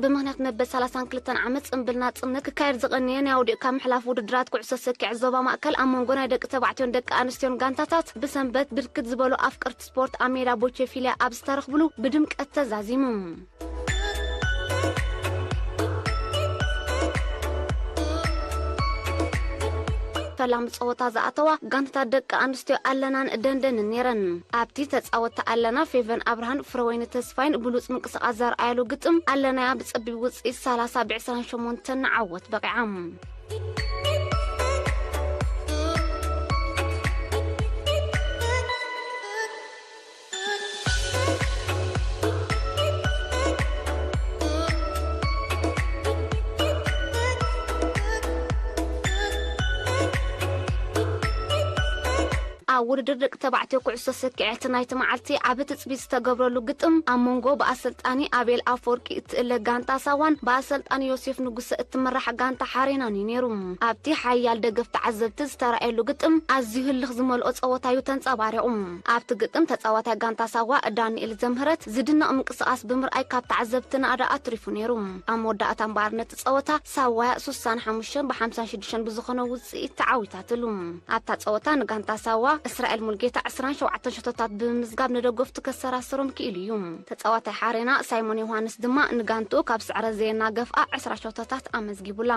ብምኽንያት መበል ሰላሳን ክልተን ዓመት ጽምብል ናጽነት ክካየድ ዝቐነየ ናይ ኣውዲቕካ ምሕላፍ ውድድራት ኩዕሶ ሰኪዐት ዞባ ማእከል ኣብ መንጎ ናይ ደቂ ተባዕትዮን ደቂ ኣንስትዮን ጋንታታት ብሰንበት ብርክት ዝበሉ ኣፍቀርቲ ስፖርት ኣብ ሜዳ ቦቼፊልያ ኣብ ዝተረኽብሉ ብድምቀት ተዛዚሙ። ፈላሚ ጸወታ ዝኣተዋ ጋንታታት ደቂ ኣንስትዮ ኣለናን ደንደንን ነይረን። ኣብቲ ተጻወትቲ ኣለና ፌቨን ኣብርሃን ፍረወይኒ ተስፋይን ብሉጽ ምንቅስቓስ ዘርኣያሉ ግጥም ኣለናያ ብጸቢብ ውጽኢት ሰላሳ ብዕስራን ሸሞንተን ንዓወት በቒዓ። ኣብ ውድድር ደቂ ተባዕትዮ ኩዕሶ ሰኪዐት ናይቲ መዓልቲ ዓቢ ትጽቢት ዝተገብረሉ ግጥም ኣብ መንጎ ብኣሰልጣኒ ኣቤል ኣፈወርቂ እትእለ ጋንታ ሳዋን ብኣሰልጣኒ ዮሴፍ ንጉሰ እትምራሕ ጋንታ ሓሬናን እዩ ነይሩ። ኣብቲ ሓያል ደገፍ ተዓዘብቲ ዝተራእየሉ ግጥም ኣዝዩ ህልኽ ዝመልኦ ጸወታ እዩ ተንጸባሪቑ። ኣብቲ ግጥም ተጻዋታይ ጋንታ ሳዋ ዳንኤል ዘምህረት ዝድነቕ ምንቅስቓስ ብምርኣይ ካብ ተዓዘብቲ ናእዳ ኣትሪፉ ነይሩ። ኣብ መወዳእታ እምበኣር ነቲ ጸወታ ሳዋያ ሱሳን ሓሙሽተን ብሓምሳን ሽዱሽተን ብዝኾነ ውጽኢት ተዓዊታትሉ። ኣብታ ጸወታ ንጋንታ ሳዋ እስራኤል ሙልጌታ ዕስራን ሸውዓተን ሸቶታት ብምምዝጋብ ንደገፍቱ ከሰራስሮም ክኢሉ እዩ። ተጻዋታይ ሓሬና ሳይሞን ዮሃንስ ድማ ንጋንትኡ ካብ ስዕረት ዘየናገፍኣ ዕስራ ሸቶታት ኣመዝጊቡላ።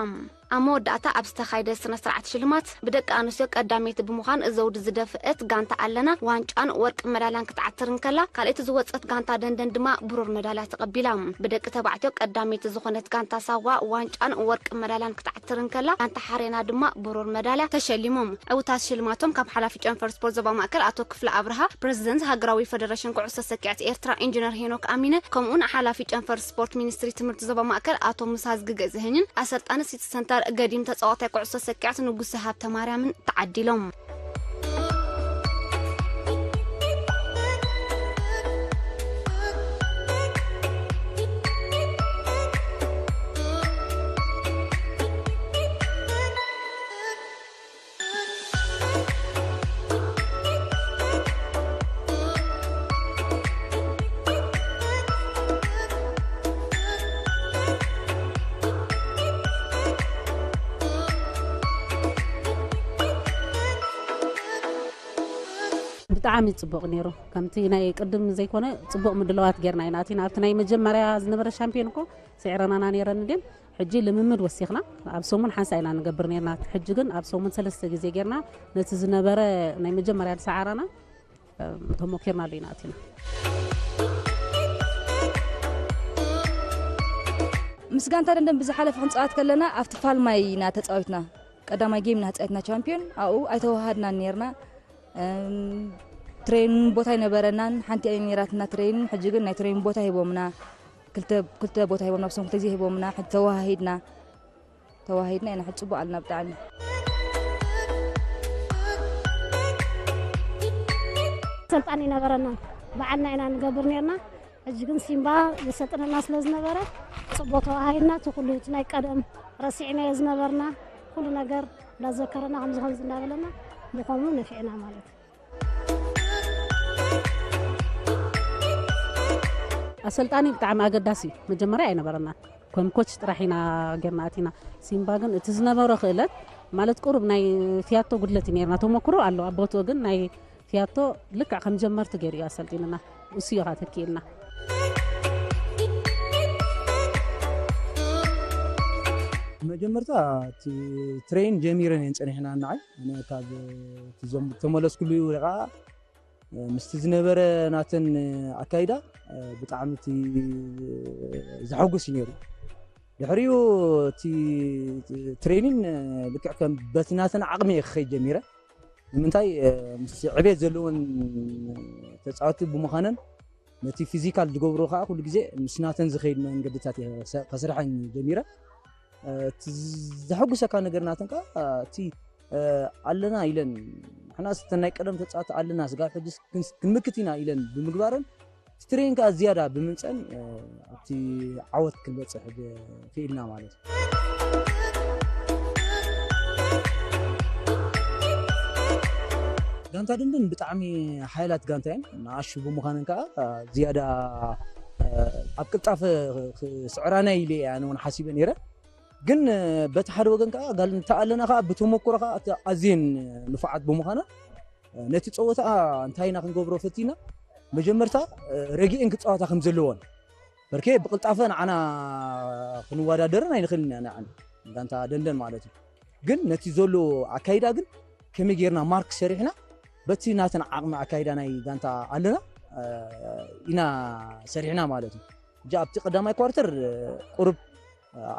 ኣብ መወዳእታ ኣብ ዝተኻየደ ስነ ስርዓት ሽልማት ብደቂ ኣንስትዮ ቀዳመይቲ ብምዃን ዘውዲ ዝደፍአት ጋንታ ኣለና ዋንጫን ወርቂ መዳልያን ክትዓትር እንከላ ካልኣይቲ ዝወጸት ጋንታ ደንደን ድማ ብሩር መዳልያ ተቐቢላ። ብደቂ ተባዕትዮ ቀዳመይቲ ዝኾነት ጋንታ ሳዋ ዋንጫን ወርቂ መዳልያን ክትዓትር እንከላ ጋንታ ሓሬና ድማ ብሩር መዳልያ ተሸሊሞም። ዕውታት ሽልማቶም ካብ ሓላፊ ጨንፈር ስፖርት ዞባ ማእከል ኣቶ ክፍለ ኣብርሃ፣ ፕረዚደንት ሃገራዊ ፈደረሽን ኩዕሶ ሰኪዐት ኤርትራ ኢንጂነር ሄኖክ ኣሚነ ከምኡውን ሓላፊ ጨንፈር ስፖርት ሚኒስትሪ ትምህርቲ ዞባ ማእከል ኣቶ ሙሳ ዝግገዝህኝን ኣሰልጣኒ ሲቲ ሰንተር ገዲም ተጻዋታይ ኩዕሶ ሰኪዐት ንጉሰ ሃብተ ማርያምን ተዓዲሎም። ብጣዕሚ ጽቡቕ ነይሩ። ከምቲ ናይ ቅድም ዘይኮነ ጽቡቕ ምድላዋት ጌርና ኢና ኣቲና። ኣብቲ ናይ መጀመርያ ዝነበረ ሻምፒዮን እኮ ስዒረናና ነይረን፣ ግን ሕጂ ልምምድ ወሲኽና ኣብ ሰሙን ሓንሳ ኢና ንገብር ነርና። ሕጂ ግን ኣብ ሰሙን ሰለስተ ግዜ ጌርና ነቲ ዝነበረ ናይ መጀመርያ ዝሰዓራና ተሞኪርናሉ ኢና ኣቲና። ምስ ጋንታ ደንደን ብዝሓለፈ ክንፃወት ከለና ኣብቲ ፋልማይ ኢና ተፃዊትና። ቀዳማይ ጌም ኢና ተፃዊትና ቻምፒዮን፣ ኣብኡ ኣይተዋሃድናን ነርና። ትሬን ቦታ ኣይነበረናን፣ ሓንቲ እያ ነይራትና ትሬን። ሕጂ ግን ናይ ትሬን ቦታ ሂቦምና፣ ክልተ ክልተ ቦታ ሂቦምና፣ ብሶም ክልተ ግዜ ሂቦምና። ሕጂ ተዋሃሂድና ተዋሂድና ኢና፣ ሕጂ ፅቡቅ ኣልና ብጣዕሚ። ሰልጣን ይነበረና፣ ባዕልና ኢና ንገብር ነርና። ሕጂ ግን ሲምባ ዘሰልጥነና ስለ ዝነበረ ፅቡቅ ተዋሃሂድና። እቲ ኩሉ እቲ ናይ ቀደም ረሲዕናዮ ዝነበርና ኩሉ ነገር እንዳዘከረና ከምዚ ከምዚ እንዳበለና ብኸምኡ ነፊዕና ማለት እዩ። ኣሰልጣኒ ብጣዕሚ ኣገዳሲ እዩ። መጀመርያ ኣይነበረና፣ ከም ኮች ጥራሕ ኢና ጌርና ኣቲና። ሲምባ ግን እቲ ዝነበሮ ክእለት ማለት ቁሩብ ናይ ፊያቶ ጉድለት እዩ ነርና። ተመክሮ ኣሎ ኣብ ቦትኡ፣ ግን ናይ ፊያቶ ልክዕ ከም ጀመርቲ ገይሩ እዩ ኣሰልጢንና። እሱ እዩ ተኪእልና። መጀመርታ እቲ ትሬን ጀሚረን እየን ጸኒሕና ንዓይ። ኣነ ካብ እቲ ዘም- ተመለስኩሉ እዩ ከዓ ምስቲ ዝነበረ ናተን ኣካይዳ ብጣዕሚ እቲ ዘሐጉስ እዩ ነይሩ። ድሕሪኡ እቲ ትሬኒን ልክዕ ከም በቲ ናተን ዓቕሚ እየ ክኸይድ ጀሚረ። ንምንታይ ምስቲ ዕቤት ዘለወን ተፃወቲ ብምዃነን ነቲ ፊዚካል ዝገብሮ ከዓ ኩሉ ግዜ ምስ ናተን ዝኸይድ መንገድታት እየ ከሰ- ከስርሐን ጀሚረ። እቲ ዘሐጉሰካ ነገር ናተን ከዓ እቲ ኣለና ኢለን ንሕና ስተን ናይ ቀደም ተፃወቲ ኣለና ስጋብ ሕጂ ክንምክት ኢና ኢለን ብምግባረን እቲ ትሬን ከዓ ዝያዳ ብምንፀን ኣብቲ ዓወት ክንበፅሕ ክኢልና ማለት እዩ። ጋንታ ድንድን ብጣዕሚ ሓያላት ጋንታ እየን። ንኣሹ ብምዃነን ከዓ ዝያዳ ኣብ ቅልጣፈ ክስዕራና ኢለ ኣነ እውን ሓሲበ ነይረ። ግን በቲ ሓደ ወገን ከዓ ጋል እንተኣለና ከዓ ብተመክሮ ከዓ እቲ ኣዝየን ንፉዓት ብምዃና ነቲ ፀወታ እንታይ ኢና ክንገብሮ ፈቲና፣ መጀመርታ ረጊኤን ክፃወታ ከም ዘለዎን በርኬ ብቅልጣፈ ንዓና ክንወዳደርን ኣይንኽእልን ኢና። ንዓን ጋንታ ደንደን ማለት እዩ። ግን ነቲ ዘሎ ኣካይዳ ግን ከመይ ጌርና ማርክ ሰሪሕና በቲ ናተን ዓቕሚ ኣካይዳ ናይ ጋንታ ኣለና ኢና ሰሪሕና ማለት እዩ። እጃ ኣብቲ ቀዳማይ ኳርተር ቁሩብ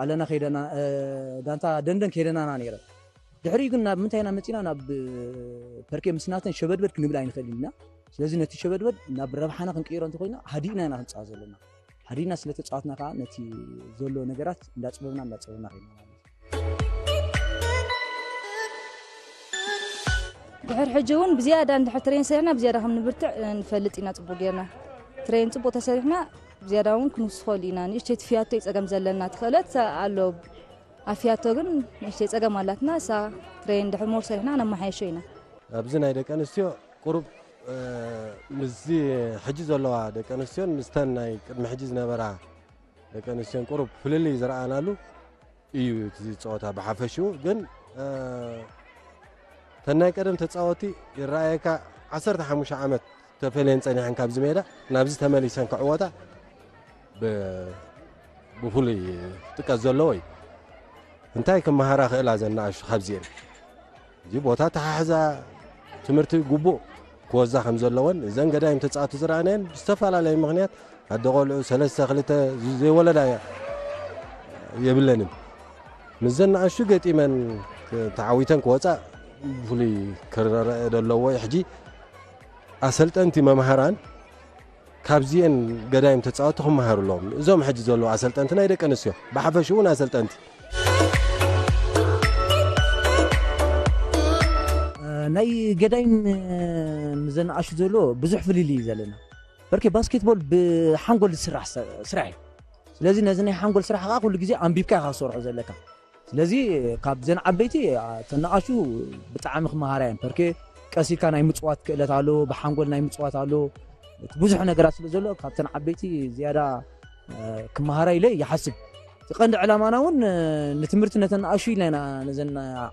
ኣለና ከይደና፣ ጋንታ ደንደን ከይደናና ነይረ። ድሕሪኡ ግን ናብ ምንታይ ኢና መፂና? ናብ ፐርኬ ምስ ናተን ሸበድበድ ክንብል ኣይንኽእልን ኢና። ስለዚ ነቲ ሸበድበድ ናብ ረብሓና ክንቅይሮ እንተኮይና ሃዲእና ኢና ክንፃወት ዘለና። ሃዲእና ስለ ተፃወትና ከዓ ነቲ ዘሎ ነገራት እንዳፅበብና እንዳፅበብና ከይና ማለት እዩ። ድሕር ሕጂ እውን ብዝያዳ እንድሕር ትሬን ሰሪሕና ብዝያዳ ከም ንብርትዕ ንፈልጥ ኢና። ፅቡቅ ጌርና ትሬን ፅቡቅ ተሰሪሕና ብዝያዳ እውን ክንውስኸሉ ኢና። ንእሽተይ ትፍያቶ እዩ ፀገም ዘለና። ትኽእለት ኣሎ ኣፍያቶ ግን ንእሽተይ ፀገም ኣላትና። እሳ ትሬን ድሕር ሞር ሰሪሕና ነመሓየሾ ኢና። ኣብዚ ናይ ደቂ ኣንስትዮ ቁሩብ ምስዚ ሕጂ ዘለዋ ደቂ ኣንስትዮን ምስተን ናይ ቅድሚ ሕጂ ዝነበራ ደቂ ኣንስትዮን ቁሩብ ፍልልይ ዝረኣናሉ እዩ እቲ ፀወታ ብሓፈሽኡ። ግን ተን ናይ ቀደም ተፃወቲ ይረኣየካ ዓሰርተ ሓሙሽተ ዓመት ተፈልየን ፀኒሐን ካብዚ ሜዳ ናብዚ ተመሊሰን ክዕወታ ብፍሉይ ጥቀት ዘለዎ እዩ። እንታይ ክመሃራ ክእላ ዘናኣሹ ካብዚኤን እዚ ቦታ ተሓሕዛ ትምህርቲ ግቡእ ክወዛ ከም ዘለወን እዘን ገዳይም ተፃወቲ ዝረኣናየን ብዝተፈላለየ ምክንያት ኣደ ቆልዑ ሰለስተ ክልተ ዘይወለዳ የብለንን። ምስ ዘናኣሹ ገጢመን ተዓዊተን ክወፃ ብፍሉይ ክረአ ዘለዎ እዩ። ሕጂ ኣሰልጠንቲ መምሃራን ካብዚኤን ገዳይም ተፃወቲ ክመሃሩ ኣለዎም። እዞም ሕጂ ዘለዉ ኣሰልጠንቲ ናይ ደቂ ኣንስትዮ ብሓፈሽ እውን ኣሰልጠንቲ ናይ ገዳይም ንዘንኣሹ ዘሎ ብዙሕ ፍልልይ እዩ ዘለና። በርኬ ባስኬትቦል ብሓንጎል ዝስራሕ ስራሕ እዩ። ስለዚ ነዚ ናይ ሓንጎል ስራሕ ከዓ ኩሉ ግዜ ኣንቢብካ ኢካ ክሰርሖ ዘለካ። ስለዚ ካብዘን ዓበይቲ ተናኣሹ ብጣዕሚ ክመሃራ እየን። ፐርኬ ቀሲካ ናይ ምፅዋት ክእለት ኣሎ፣ ብሓንጎል ናይ ምፅዋት ኣሎ። ብዙሕ ነገራት ስለ ዘሎ ካብተን ዓበይቲ ዝያዳ ክመሃራ ኢለ ይሓስብ። እቲ ቀንዲ ዕላማና እውን ንትምህርቲ ነተናኣሹ ኢልና ኢና ነዘን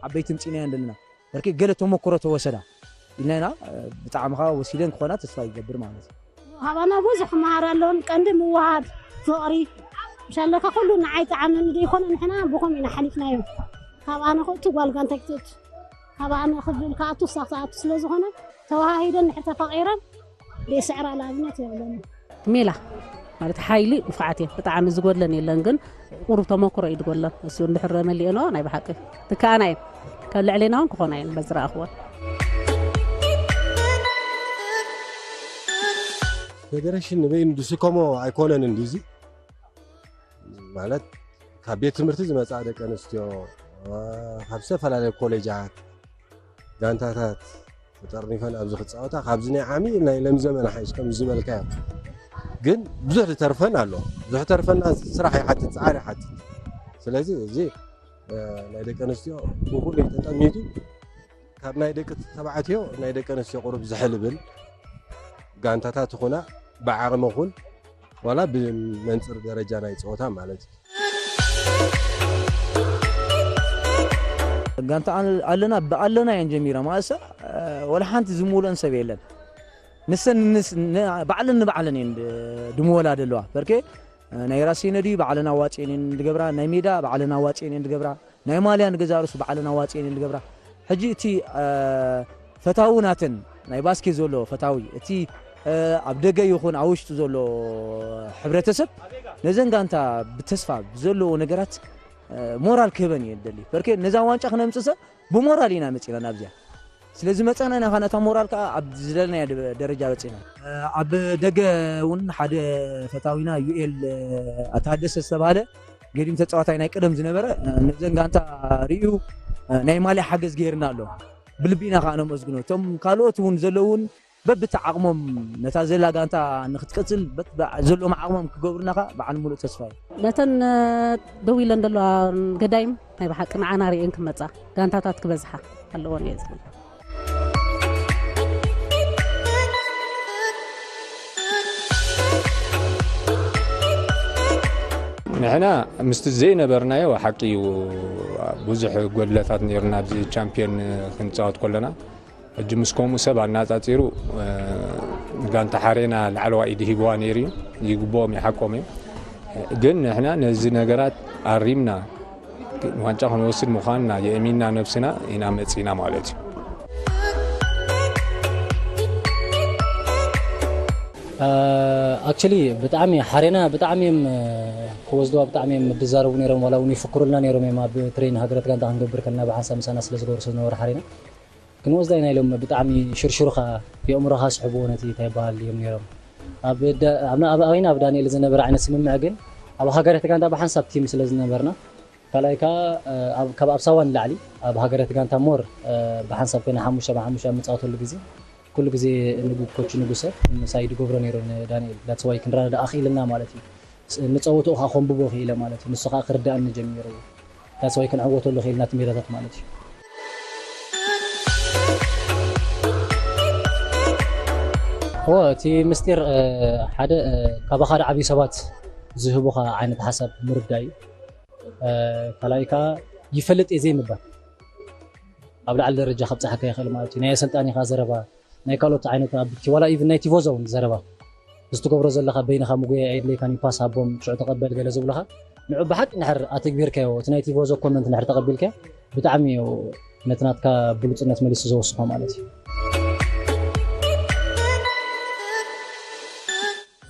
ዓበይቲ ምፂናየን ዘለና። በርኬ ገለ ተመክሮ ተወሰዳ ኢልና ኢና። ብጣዕሚ ከዓ ወሲደን ክኾና ተስፋ ይገብር ማለት እዩ። ካባና ብዙሕ ክመሃር ኣለውን። ቀንዲ ምውሃድ ፍቕሪ ምሻለካ ኩሉ ንዓይ ጠዓመኒ ዘይኮነ ንሕና ብኸም ኢና ሓሊፍናዮ። ካብ ኣነ ክእቱ ጓል ጋንታይ ክትእቱ ካብ ኣነ ክብል ከኣቱ ሳክኣቱ ስለ ዝኾነ ተዋሃሂደን ንሕተፋቂረን ዘይስዕራ ንኣብነት የብለኒ። ሜላ ማለት ሓይሊ ንፉዓት እየን። ብጣዕሚ ዝጎድለን የለን፣ ግን ቁሩብ ተመክሮ እዩ ዝጎድለን። እሱ እንድሕር መሊእንኦ ናይ ብሓቂ ትከኣና እየን። ካብ ልዕሌና እውን ክኾና እየን በዚ ረኣኽወን። ፌደሬሽን ንበይኑ ዝስከሞ ኣይኮነን እንዲዚ ማለት ካብ ቤት ትምህርቲ ዝመፃ ደቂ ኣንስትዮ ካብ ዝተፈላለዩ ኮሌጃት ጋንታታት ተጠርኒፈን ኣብዚ ክፃወታ ካብዚ ናይ ዓሚ ናይ ለም ዘመን ሓይሽ ከም ዝበልካዮ ግን ብዙሕ ዝተርፈን ኣሎ። ብዙሕ ተርፈና ስራሕ ይሓትት፣ ፃዕሪ ይሓትት። ስለዚ እዚ ናይ ደቂ ኣንስትዮ ብኩሉ ተጠሚቱ ካብ ናይ ደቂ ተባዕትዮ ናይ ደቂ ኣንስትዮ ቁሩብ ዝሕልብል ጋንታታት ይኹና ብዓቕሚ ኹን ዋላ ብመንፅር ደረጃ ናይ ፀወታ ማለት እዩ። ጋንታ ኣለና ብኣለና እየን ጀሚራ ማእሳ ወላ ሓንቲ ዝምውለን ሰብ የለን። ንሰን ባዕለን ንባዕለን እየን ድምወላ ደለዋ በርኬ ናይ ራሴነ ድዩ ባዕለን ኣዋፅኤን እየን ዝገብራ ናይ ሜዳ ባዕለን ኣዋፅኤን እየን ዝገብራ ናይ ማልያ ንገዛ ርእሱ ባዕለን ኣዋፅኤን እየን ዝገብራ። ሕጂ እቲ ፈታዊ ናተን ናይ ባስኬት ዘሎ ፈታዊ እቲ ኣብ ደገ ይኹን ኣብ ውሽጢ ዘሎ ሕብረተሰብ ነዘን ጋንታ ብተስፋ ብዘለዎ ነገራት ሞራል ክህበን እየ ደሊ በርኬ ነዛ ዋንጫ ክነምፅሰ ብሞራል ኢና መፂና ናብዚያ ስለዚ መፀና ኢና ነታ ሞራል ከዓ ኣብ ዝደለናዮ ደረጃ በፂና። ኣብ ደገ እውን ሓደ ፈታዊና ዩኤል ኣታደሰ ዝተባሃለ ገዲም ተፃዋታይ ናይ ቀደም ዝነበረ ነዘን ጋንታ ርእዩ ናይ ማልያ ሓገዝ ገይርና ኣሎ። ብልቢ ኢና ከዓ ነመስግኖ። እቶም ካልኦት እውን ዘለዉ እውን በብቲ ዓቕሞም ነታ ዘላ ጋንታ ንክትቅፅል ዘለዎም ዓቕሞም ክገብሩና ከዓ በዓል ሙሉእ ተስፋ እዩ። ነተን ደው ኢለን ዘለዋ ገዳይም ናይ ብሓቂ ንዓና ርእየን ክመፃ ጋንታታት ክበዝሓ ኣለዎን እየ ዝብል። ንሕና ምስቲ ዘይነበርናዮ ሓቂ እዩ፣ ብዙሕ ጎድለታት ነይሩና ኣብዚ ቻምፒዮን ክንፃወት ከለና። ሕጂ ምስ ከምኡ ሰብ ኣነፃፂሩ ጋንታ ሓሬና ላዕለዋይ ኢድ ሂብዋ ነይሩ እዩ። ይግብኦም ይሓቆም እዩ። ግን ንሕና ነዚ ነገራት ኣሪምና ዋንጫ ክንወስድ ምዃንና የእሚንና ነብስና ኢና መፂና ማለት እዩ። ኣክቹሊ ብጣዕሚ ሓሬና ብጣዕሚ እዮም ክወስድዋ ብጣዕሚ እዮም ዝዛረቡ ነይሮም። ዋላ እውን ይፍክሩልና ነይሮም እዮም ኣብ ትሬን ሃገረት ጋንታ ክንገብር ከለና ብሓንሳብ ምሳና ስለ ዝገብሩ ስለ ዝነበሩ ሓሬና ክንወስዳ ኢና ኢሎም ብጣዕሚ ሽርሽሩኻ የእምሮኻ ስሕብዎ ነቲ እንታይ ይበሃል እዮም ነይሮም። ኣብ ኣበይና ኣብ ዳንኤል ዝነበረ ዓይነት ስምምዕ ግን ኣብ ሃገረት ጋንታ ብሓንሳብ ቲም ስለ ዝነበርና ካልኣይ ከዓ ካብ ኣብ ሳዋ ንላዕሊ ኣብ ሃገረት ጋንታ ሞር ብሓንሳብ ኮይና ሓሙሽተ ብሓሙሽተ ኣብ ምፃወተሉ ግዜ ኩሉ ግዜ ኮች ንጉሰ ምሳይ ድገብሮ ነይሩ ንዳንኤል that's why ክንረዳዳእ ክኢልና ማለት እዩ። ንፀወትኡ ከዓ ከንብቦ ክኢለ ማለት እዩ። ንሱ ከዓ ክርዳእኒ ጀሚሩ that's why ክንዕወተሉ ክኢልና እቲ ሜዳታት ማለት እዩ። እወ እቲ ምስጢር ሓደ ካባኻ ዓብዪ ሰባት ዝህቡኻ ዓይነት ሓሳብ ምርዳእ እዩ። ካልኣይ ከዓ ይፈልጥ እየ ዘይምባል ኣብ ላዕሊ ደረጃ ከብፅሓካ ይኽእል ማለት እዩ። ናይ ኣሰልጣኒኻ ዘረባ ናይ ካልኦት ዓይነት ኣብቲ ዋላ ኢቭን ናይ ቲፎዞ እውን ዘረባ እዚ ትገብሮ ዘለኻ በይንኻ ምጉያይ ኣየድለይካን እዩ ፓስ ሃቦም ሽዑ ተቐበል ገለ ዝብሉኻ ንዑ ብሓቂ ንድሕር ኣተግቢርካዮ እቲ ናይ ቲፎዞ ኮመንት ንድሕር ተቐቢልካዮ ብጣዕሚ እዩ ነቲ ናትካ ብሉፅነት መሊሱ ዝወስኾ ማለት እዩ።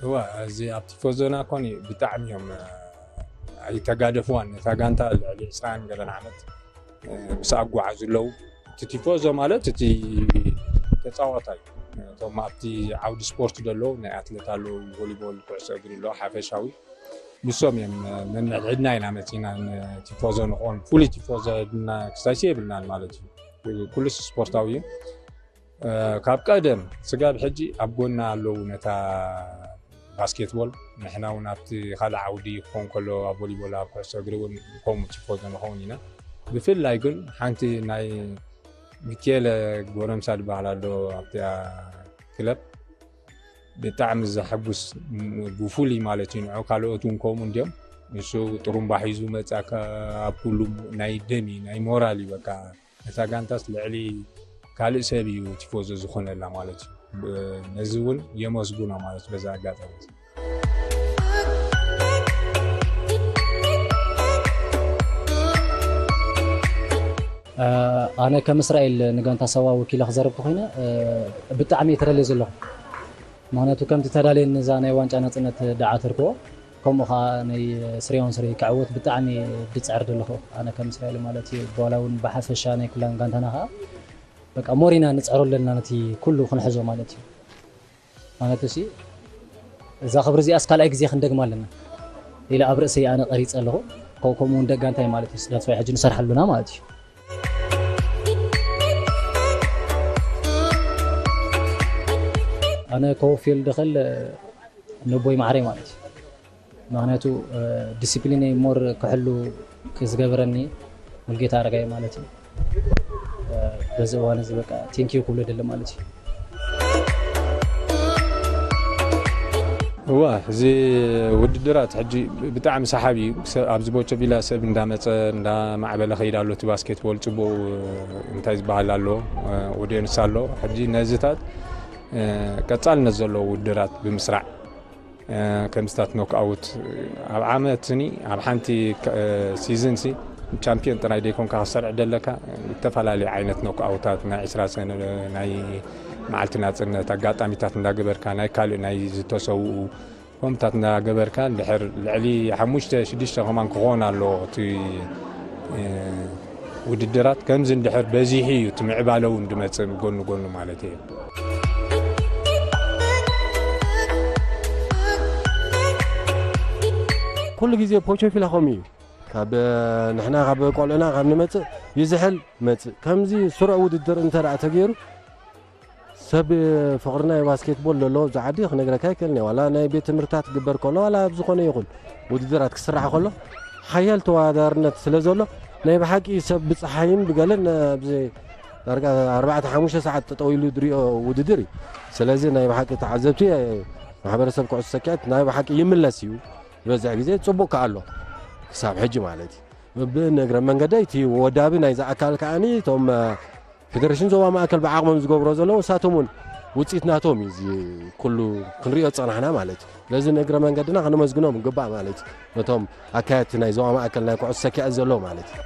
እዋ እዚ ኣብ ቲፎዞና ኮኒ ብጣዕሚ እዮም ኣይተጋደፍዋን ነታ ጋንታ ልዕሊ ዕስራን ገለን ዓመት ምስ ኣጓዓዙ ኣለዉ። እቲ ቲፎዞ ማለት እቲ ተፃዋታይ እቶም ኣብቲ ዓውዲ ስፖርት ዘለዉ ናይ ኣትሌት ኣለዉ ቮሊቦል ኩዕሶ እግሪ ኣለዉ ሓፈሻዊ ንሶም እዮም ነንሕድሕድና ኢና መፂና ቲፎዞ ንኾን ፍሉይ ቲፎዞ ድና ክሳይሲ የብልናን ማለት እዩ። ኩሉስ ስፖርታዊ እዩ። ካብ ቀደም ስጋብ ሕጂ ኣብ ጎና ኣለዉ ነታ ባስኬትቦል ንሕና እውን ኣብቲ ካልእ ዓውዲ ክኾን ከሎ ኣብ ቮሊቦል ኣብ ኩዕሶ እግሪ እውን ከምኡ ቲፎዞ ንኸውን ኢና። ብፍላይ ግን ሓንቲ ናይ ሚኬለ ጎረምሳ ዝበሃል ኣሎ ኣብቲኣ ክለብ ብጣዕሚ ዘሐጉስ ብፉሉይ ማለት እዩ ንዑ ካልኦት እውን ከምኡ እንዲዮም ንሱ ጥሩምባ ሒዙ መፃ ኣብ ኩሉ ናይ ደም እዩ ናይ ሞራል እዩ በቃ ነታ ጋንታስ ልዕሊ ካልእ ሰብ እዩ ቲፎዞ ዝኾነላ ማለት እዩ። ነዚ እውን የመስጉኖ ማለት በዛ ኣጋጣሚ። ኣነ ከም እስራኤል ንጋንታ ሳዋ ወኪለ ክዘረብ ተኮይነ ብጣዕሚ እየ ተደልየ ዘለኹ። ምክንያቱ ከምቲ ተዳልየ ነዛ ናይ ዋንጫ ናፅነት ዳዓተርክዎ ከምኡ ከዓ ናይ ስሪያውን ስሪ ክዕወት ብጣዕሚ ድፅዕር ዘለኹ ኣነ ከም እስራኤል ማለት እዩ። በኋላ እውን ብሓፈሻ ናይ ኩላን ጋንታና ከዓ በቃ ሞሪና ንፅዕሮ ኣለና ነቲ ኩሉ ክንሕዞ ማለት እዩ። ማለት ሲ እዛ ክብሪ እዚኣስ ካልኣይ ግዜ ክንደግማ ኣለና ኢለ ኣብ ርእሰይ ኣነ ቀሪፀ ኣለኹ። ከምኡ እውን ደጋንታይ ማለት እዩ ስዳት ሕጂ ንሰርሓሉና ማለት እዩ። ኣነ ከወፍየሉ ደኸል ነቦይ ማዕረይ ማለት እዩ። ምክንያቱ ዲሲፕሊነይ ሞር ክሕሉ ዝገበረኒ ሙልጌታ ኣረጋይ ማለት እዩ። በዚ እዋን እዚ በቃ ቴንኪዩ ክብሎ ደለ ማለት እዩ። እዋ እዚ ውድድራት ሕጂ ብጣዕሚ ሰሓቢ እዩ። ኣብዚ ቦቸ ቪላ ሰብ እንዳመፀ እንዳማዕበለ ከይድ ኣሎ። እቲ ባስኬትቦል ፅቡቅ እንታይ ዝበሃል ኣሎ ኦዲየንስ ኣሎ። ሕጂ ነዚታት ቀፃልነት ዘለዎ ውድድራት ብምስራዕ ከምስታት ኖክኣውት ኣብ ዓመትኒ ኣብ ሓንቲ ሲዝን ሲ ቻምፒዮን ጥራይ ደይኮንካ ክሰርዕ ደለካ ዝተፈላለዩ ዓይነት ኖክኣውታት ናይ ዕስራ ሰነ ናይ መዓልቲ ናፅነት ኣጋጣሚታት እንዳገበርካ ናይ ካልእ ናይ ዝተሰውኡ ከምታት እንዳገበርካ እንድሕር ልዕሊ ሓሙሽተ ሽዱሽተ ከማን ክኾን ኣለዎ እቲ ውድድራት ከምዚ እንድሕር በዚሑ እዩ እቲ ምዕባለ እውን ድመፅእ ጎኒ ጎኒ ማለት እዩ። ኩሉ ግዜ ፖቾ ፊላ ከምኡ እዩ። ካብ ንሕና ካብ ቆልዕና ካብ ንመፅእ ይዝሕል መፅእ ከምዚ ስሩዕ ውድድር እንተ ደኣ ተገይሩ ሰብ ፍቕሪ ናይ ባስኬትቦል ዘለዎ ኣብዚ ዓዲ ክነግረካ ኣይክእልን እየ። ዋላ ናይ ቤት ትምህርትታት ክግበር ከሎ ዋላ ኣብ ዝኾነ ይኹን ውድድራት ክስራሕ ከሎ ሓያል ተወዳዳርነት ስለ ዘሎ ናይ ብሓቂ ሰብ ብፀሓይን ብገለን ኣብዚ ዳርጋ ኣርባዕተ ሓሙሽተ ሰዓት ጠጠው ኢሉ ዝሪኦ ውድድር እዩ። ስለዚ ናይ ብሓቂ ተዓዘብቲ ማሕበረሰብ ኩዕሶ ሰኪዐት ናይ ብሓቂ ይምለስ እዩ። ዝበዝሕ ግዜ ጽቡቕ ከኣ ኣሎ ክሳብ ሕጂ ማለት እዩ። ብንእግረ መንገደይ እቲ ወዳቢ ናይዚ ኣካል ከኣኒ እቶም ፌደሬሽን ዞባ ማእከል ብዓቕሞም ዝገብሮ ዘለዉ ንሳቶም እውን ውፅኢት ናቶም እዩ እዚ ኩሉ ክንሪኦ ዝፀናሕና ማለት እዩ። ስለዚ ንእግረ መንገድና ከነመስግኖም ይግባእ ማለት እዩ። ነቶም ኣካየድቲ ናይ ዞባ ማእከል ናይ ኩዕሶ ሰኪዐት ዘለዉ ማለት እዩ።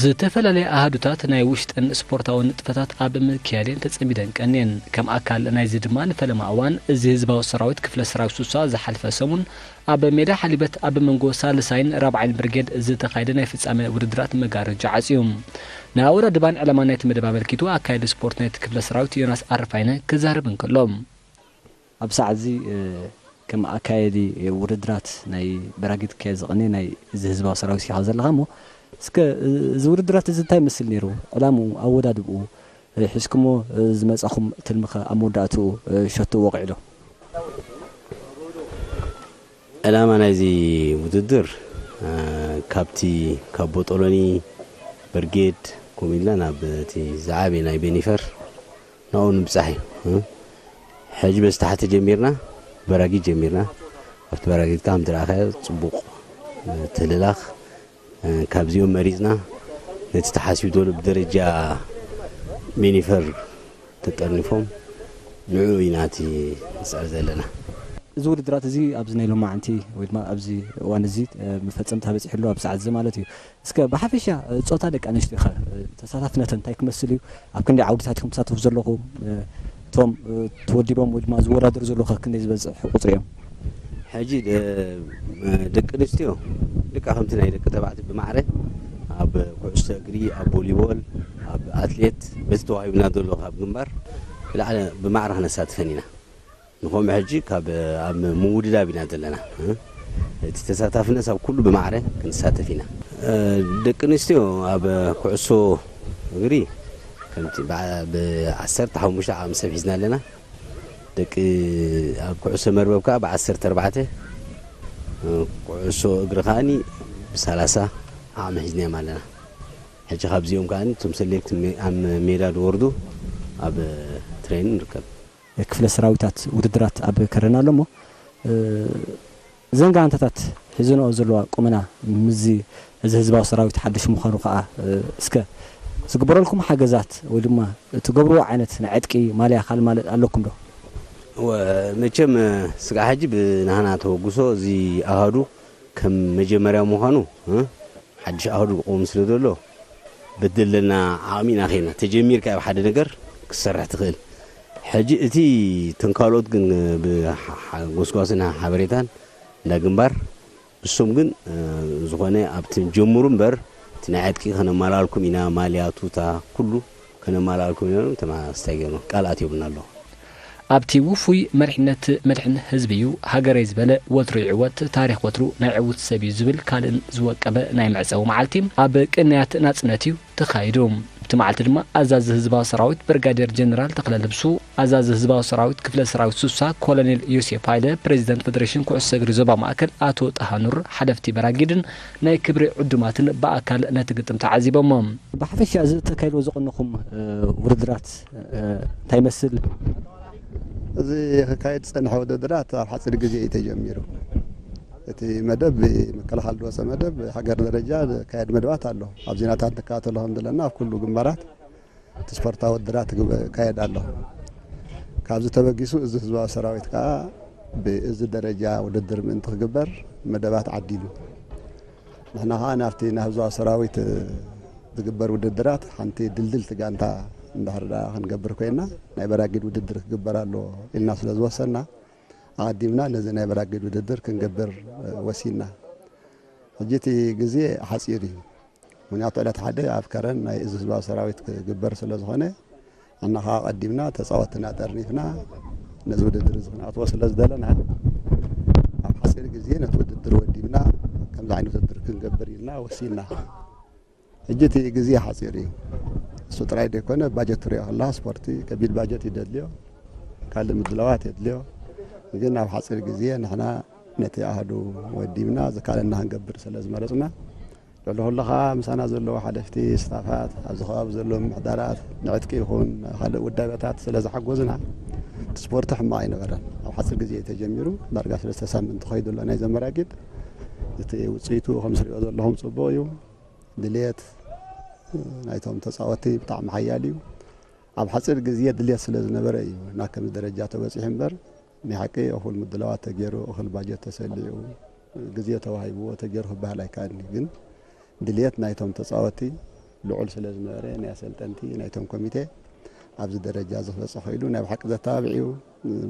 ዝተፈላለያ ኣሃዱታት ናይ ውሽጥን ስፖርታዊ ንጥፈታት ኣብ ምክያደን ተጸሚደን ቀንየን። ከም ኣካል ናይዚ ድማ ንፈለማ እዋን እዚ ህዝባዊ ሰራዊት ክፍለ ሰራዊት ሱሳ ዝሓልፈ ሰሙን ኣብ ሜዳ ሓሊበት ኣብ መንጎ ሳልሳይን ራብዓይን ብርጌድ ዝተኻየደ ናይ ፍጻመ ውድድራት መጋረጃ ዓጽዩ። ንኣወዳድባን ዕላማን ናይቲ መደብ ኣመልኪቱ ኣካያዲ ስፖርት ናይቲ ክፍለ ሰራዊት ዮናስ ኣረፋይነ ክዛረብ እንከሎ። ኣብዚ ሰዓት እዚ፣ እ፣ ከም ኣካየዲ ውድድራት ናይ በራጊድ ክካየድ ዝቐነየ ናይ እዚ ህዝባዊ ሰራዊት ኢኻ ዘለኻ እሞ፣ እስከ፣ እ፣ እዚ ውድድራት እዚ እንታይ ይመስል ነይሩ? ዕላምኡ፣ ኣወዳድብኡ፣ እ፣ ሒዝኩሞ፣ እ፣ ዝመጻኹም ትልሚ ኸ ኣብ መወዳእትኡ፣ እ፣ ሸቶኡ ወቒዑ ዶ? ዕላማ ናይዚ ውድድር፣ እ፣ ካብቲ ካብ ቦጦሎኒ ብርጌድ ከምኡ ኢልና ናብ እቲ ዝዓበየ ናይ ቤኒፈር ናብኡ ንምብጻሕ እዩ። እ? ሕጂ በዚ ታሕቲ ጀሚርና፣ በራጊድ ጀሚርና። ኣብቲ በራጊድ ከዓ ከምቲ ረኣኻዮ ጽቡቕ ምትህልላኽ፣ እ፣ ካብዚኦም መሪጽና ነቲ ተሓሲቡ ዘሎ ብደረጃ ቤኒፈር ተጠርኒፎም ንዕኡ ኢና እቲ ንጽዕር ዘለና። እዚ ውድድራት እዚ ኣብዚ ናይ ሎማዓንቲ ወይ ድማ ኣብዚ እዋን እዚ፣ እ፣ መፈጸምታ በጺሑ ኣሎ፣ ኣብዚ ሰዓት እዚ ማለት እዩ። እስከ ብሓፈሻ፣ እ፣ ጾታ ደቂ ኣንስትዮኸ፣ እ፣ ተሳታፍነተን እንታይ ክመስል እዩ? ኣብ ክንደይ ዓውድታት ኢኹም ትሳተፉ ዘለኹም? እ፣ እቶም፣ እ፣ ተወዲቦም ወይ ድማ ዝወዳደሩ ዘለዉ ኸ ክንደይ ዝበጽሕ ቁጽሪ እዮም? ሕጂ፣ እ፣ ደቂ ኣንስትዮ ልክዕ ከምቲ ናይ ደቂ ተባዕትዮ ብማዕረ ኣብ ኩዕሶ እግሪ፣ ኣብ ቮሊቦል፣ ኣብ ኣትሌት በቲ ተዋሂቡና ዘሎ ካብ ግንባር ብላዕሊ ብማዕረ ክነሳትፈን ኢና። ንኸምኡ ሕጂ ካብ ኣብ ምውድዳብ ኢና ዘለና። እ? እቲ ተሳታፍነት ኣብ ኩሉ ብማዕረ ክንሳተፍ ኢና። እ፣ ደቂ ኣንስትዮ ኣብ ኩዕሶ እግሪ ከምቲ ብዓ-፣ ብዓሰርተ ሓሙሽተ ዓቕሚ ሰብ ሒዝና ኣለና። ደቂ ኣብ ኩዕሶ መርበብ ከዓ ብዓሰርተ ኣርባዕተ፣ ኩዕሶ እግሪ ከዓኒ ብሰላሳ ዓቕሚ ሒዝናዮም ኣለና። ሕጂ ካብዚኦም ከዓኒ እቶም ሰሌክት ኣብ ሜዳ ዝወርዱ ኣብ ትሬኒንግ ንርከብ። ክፍለ ሰራዊታት ውድድራት ኣብ ከረን ኣሎ እሞ፣ እ፣ እዘን ጋንታታት ሒዘንኦ ዘለዋ ቁመና ምስዚ፣ እዚ ህዝባዊ ሰራዊት ሓድሽ ምዃኑ ከኣ፣ እ፣ እስከ ዝግበረልኩም ሓገዛት ወይ ድማ እትገብርዎ ዓይነት ናይ ዕጥቂ ማልያ ካልእ ማለት ኣለኩም ዶ? እወ፣ መቸም፣ እ፣ ስጋዕ ሕጂ ብናህና ተበግሶ እዚ ኣሃዱ ከም መጀመርያ ምዃኑ፣ እ፣ ሓድሽ ኣሃዱ ክኸውን ስለ ዘሎ፣ በደለና ዓቕሚ ኢና ኸይና። ተጀሚርካ ኣብ ሓደ ነገር ክትሰርሕ ትኽእል። ሕጂ እቲ እተን ካልኦት ግን ብሓ-፣ ሓ-፣ ጎስጓስን ሓበሬታን እንዳ ግንባር፣ እሶም ግን፣ እ፣ ዝኾነ ኣብቲ ጀምሩ እምበር፣ እቲ ናይ ዕጥቂ ከነማላልኩም ኢና፣ ማልያ፣ ቱታ፣ ኩሉ ከነማላልኩም ኢና፣ ተማስታይ ገይሮም ቃል ኣትዮምና ኣለዉ። ኣብቲ ውፉይ መሪሕነት መድሕን ህዝቢ እዩ ሃገረይ ዝበለ፣ ወትሩ ይዕወት፣ ታሪኽ ወትሩ ናይ ዕዉት ሰብ እዩ ዝብል ካልእን ዝወቀበ ናይ መዕጸዊ መዓልቲ ኣብ ቅንያት ናጽነት እዩ ተኻይዱ። ኣብቲ መዓልቲ ድማ ኣዛዚ ህዝባዊ ሰራዊት ብርጋዴር ጀነራል ተኽለ ልብሱ፣ ኣዛዚ ህዝባዊ ሰራዊት ክፍለ ሰራዊት ሱሳ ኮሎኔል ዮሴፍ ሃይለ፣ ፕሬዚደንት ፌዴሬሽን ኩዕሶ እግሪ ዞባ ማእከል ኣቶ ጠሃኑር፣ ሓለፍቲ በራጊድን ናይ ክብሪ ዕዱማትን ብኣካል ነቲ ግጥም ተዓዚቦሞ። ብሓፈሻ እዚ ተካይዶ ዝቐነኹም፣ እ፣ ውድድራት፣ እ፣ እንታይ ይመስል? እዚ ክካየድ ዝጸንሐ ውድድራት ኣብ ሓጺር ግዜ እዩ ተጀሚሩ። እቲ መደብ፣ ምክልኻል ዝወጸ መደብ፣ ሃገር ደረጃ ዝካየድ መደባት ኣሎ። ኣብ ዜናታት ንከታተሎ ከም ዘለና ኣብ ኩሉ ግንባራት እቲ ስፖርታዊ ውድድራት ትግበ-፣ ይካየድ ኣሎ። ካብዚ ተበጊሱ እዚ ህዝባዊ ሰራዊት ከኣ ብእዚ ደረጃ ውድድር ምእንቲ ክግበር መደባት ዓዲሉ። ንሕና ከኣ ናብቲ ናይ ህዝባዊ ሰራዊት ዝግበር ውድድራት ሓንቲ ድልድልቲ ጋንታ እንድሕር ደኣ ክንገብር ኮይና፣ ናይ በራጊድ ውድድር ክግበር ኣለዎ ኢልና ስለ ዝወሰንና፣ ኣቐዲምና ነዚ ናይ በራጊድ ውድድር ክንገብር፣ እ፣ ወሲንና። ሕጂ እቲ ግዜ ሓጺር እዩ። ምኽንያቱ ዕለት ሓደ ኣብ ከረን ናይ እዚ ህዝባዊ ሰራዊት ክግበር ስለ ዝኾነ፣ ንሕና ከኣ ኣቐዲምና ተጻወትትና ጠርኒፍና ነዚ ውድድር እዚ ክንኣትዎ ስለ ዝደለና፣ ኣብ ሓጺር ግዜ ነቲ ውድድር ወዲብና ከምዚ ዓይነት ውድድር ክንገብር ኢልና ወሲንና። ሕጂ እቲ ግዜ ሓጺር እዩ። እሱ ጥራይ ዘይኮነ፣ ባጀት ትሪኦ ከለኻ ስፖርቲ ከቢድ ባጀት እዩ ዘድልዮ፣ ካልእ ምድላዋት የድልዮ። ግን ኣብ ሓጺር ግዜ ንሕና ነቲ ኣሃዱ ወዲብና ዝካለና ክንገብር ስለ ዝመረጽና፣ ልዕሊ ኩሉ ኸኣ ምሳና ዘለዉ ሓለፍቲ፣ ስታፋት፣ ኣብዚ ከባቢ ዘለዉ ምምሕዳራት፣ ንዕጥቂ ይኹን ካልእ ውዳበታት ስለ ዝሓገዙና፣ እቲ ስፖርቲ ሕማቕ ኣይነበረን። ኣብ ሓጺር ግዜ እዩ ተጀሚሩ፣ ዳርጋ ሰለስተ ሳምንት ተኸይዱ ኣሎ ናይ ዘመራጊድ። እቲ ውጽኢቱ ከም ዝሪኦ ዘለኹም ጽቡቕ እዩ። ድልየት ናይቶም ተጻወትቲ ብጣዕሚ ሓያል እዩ። ኣብ ሓጺር ግዜ ድልየት ስለ ዝነበረ እዩ ናብ ከምዚ ደረጃ ተበጺሑ እምበር፣ ናይ ሓቂ እኹል ምድላዋት ተገይሩ፣ እኹል ባጀት ተሰሊዑ፣ ግዜ ተዋሂብዎ ተገይሩ ክበሃል ኣይከኣልን እዩ። ግን ድልየት ናይቶም ተጻወትቲ ልዑል ስለ ዝነበረ፣ ናይ ኣሰልጠንቲ፣ ናይቶም ኮሚቴ ኣብዚ ደረጃ እዚ ክበጽሕ ክኢሉ ናይ ብሓቂ ዘተባብዕ እዩ።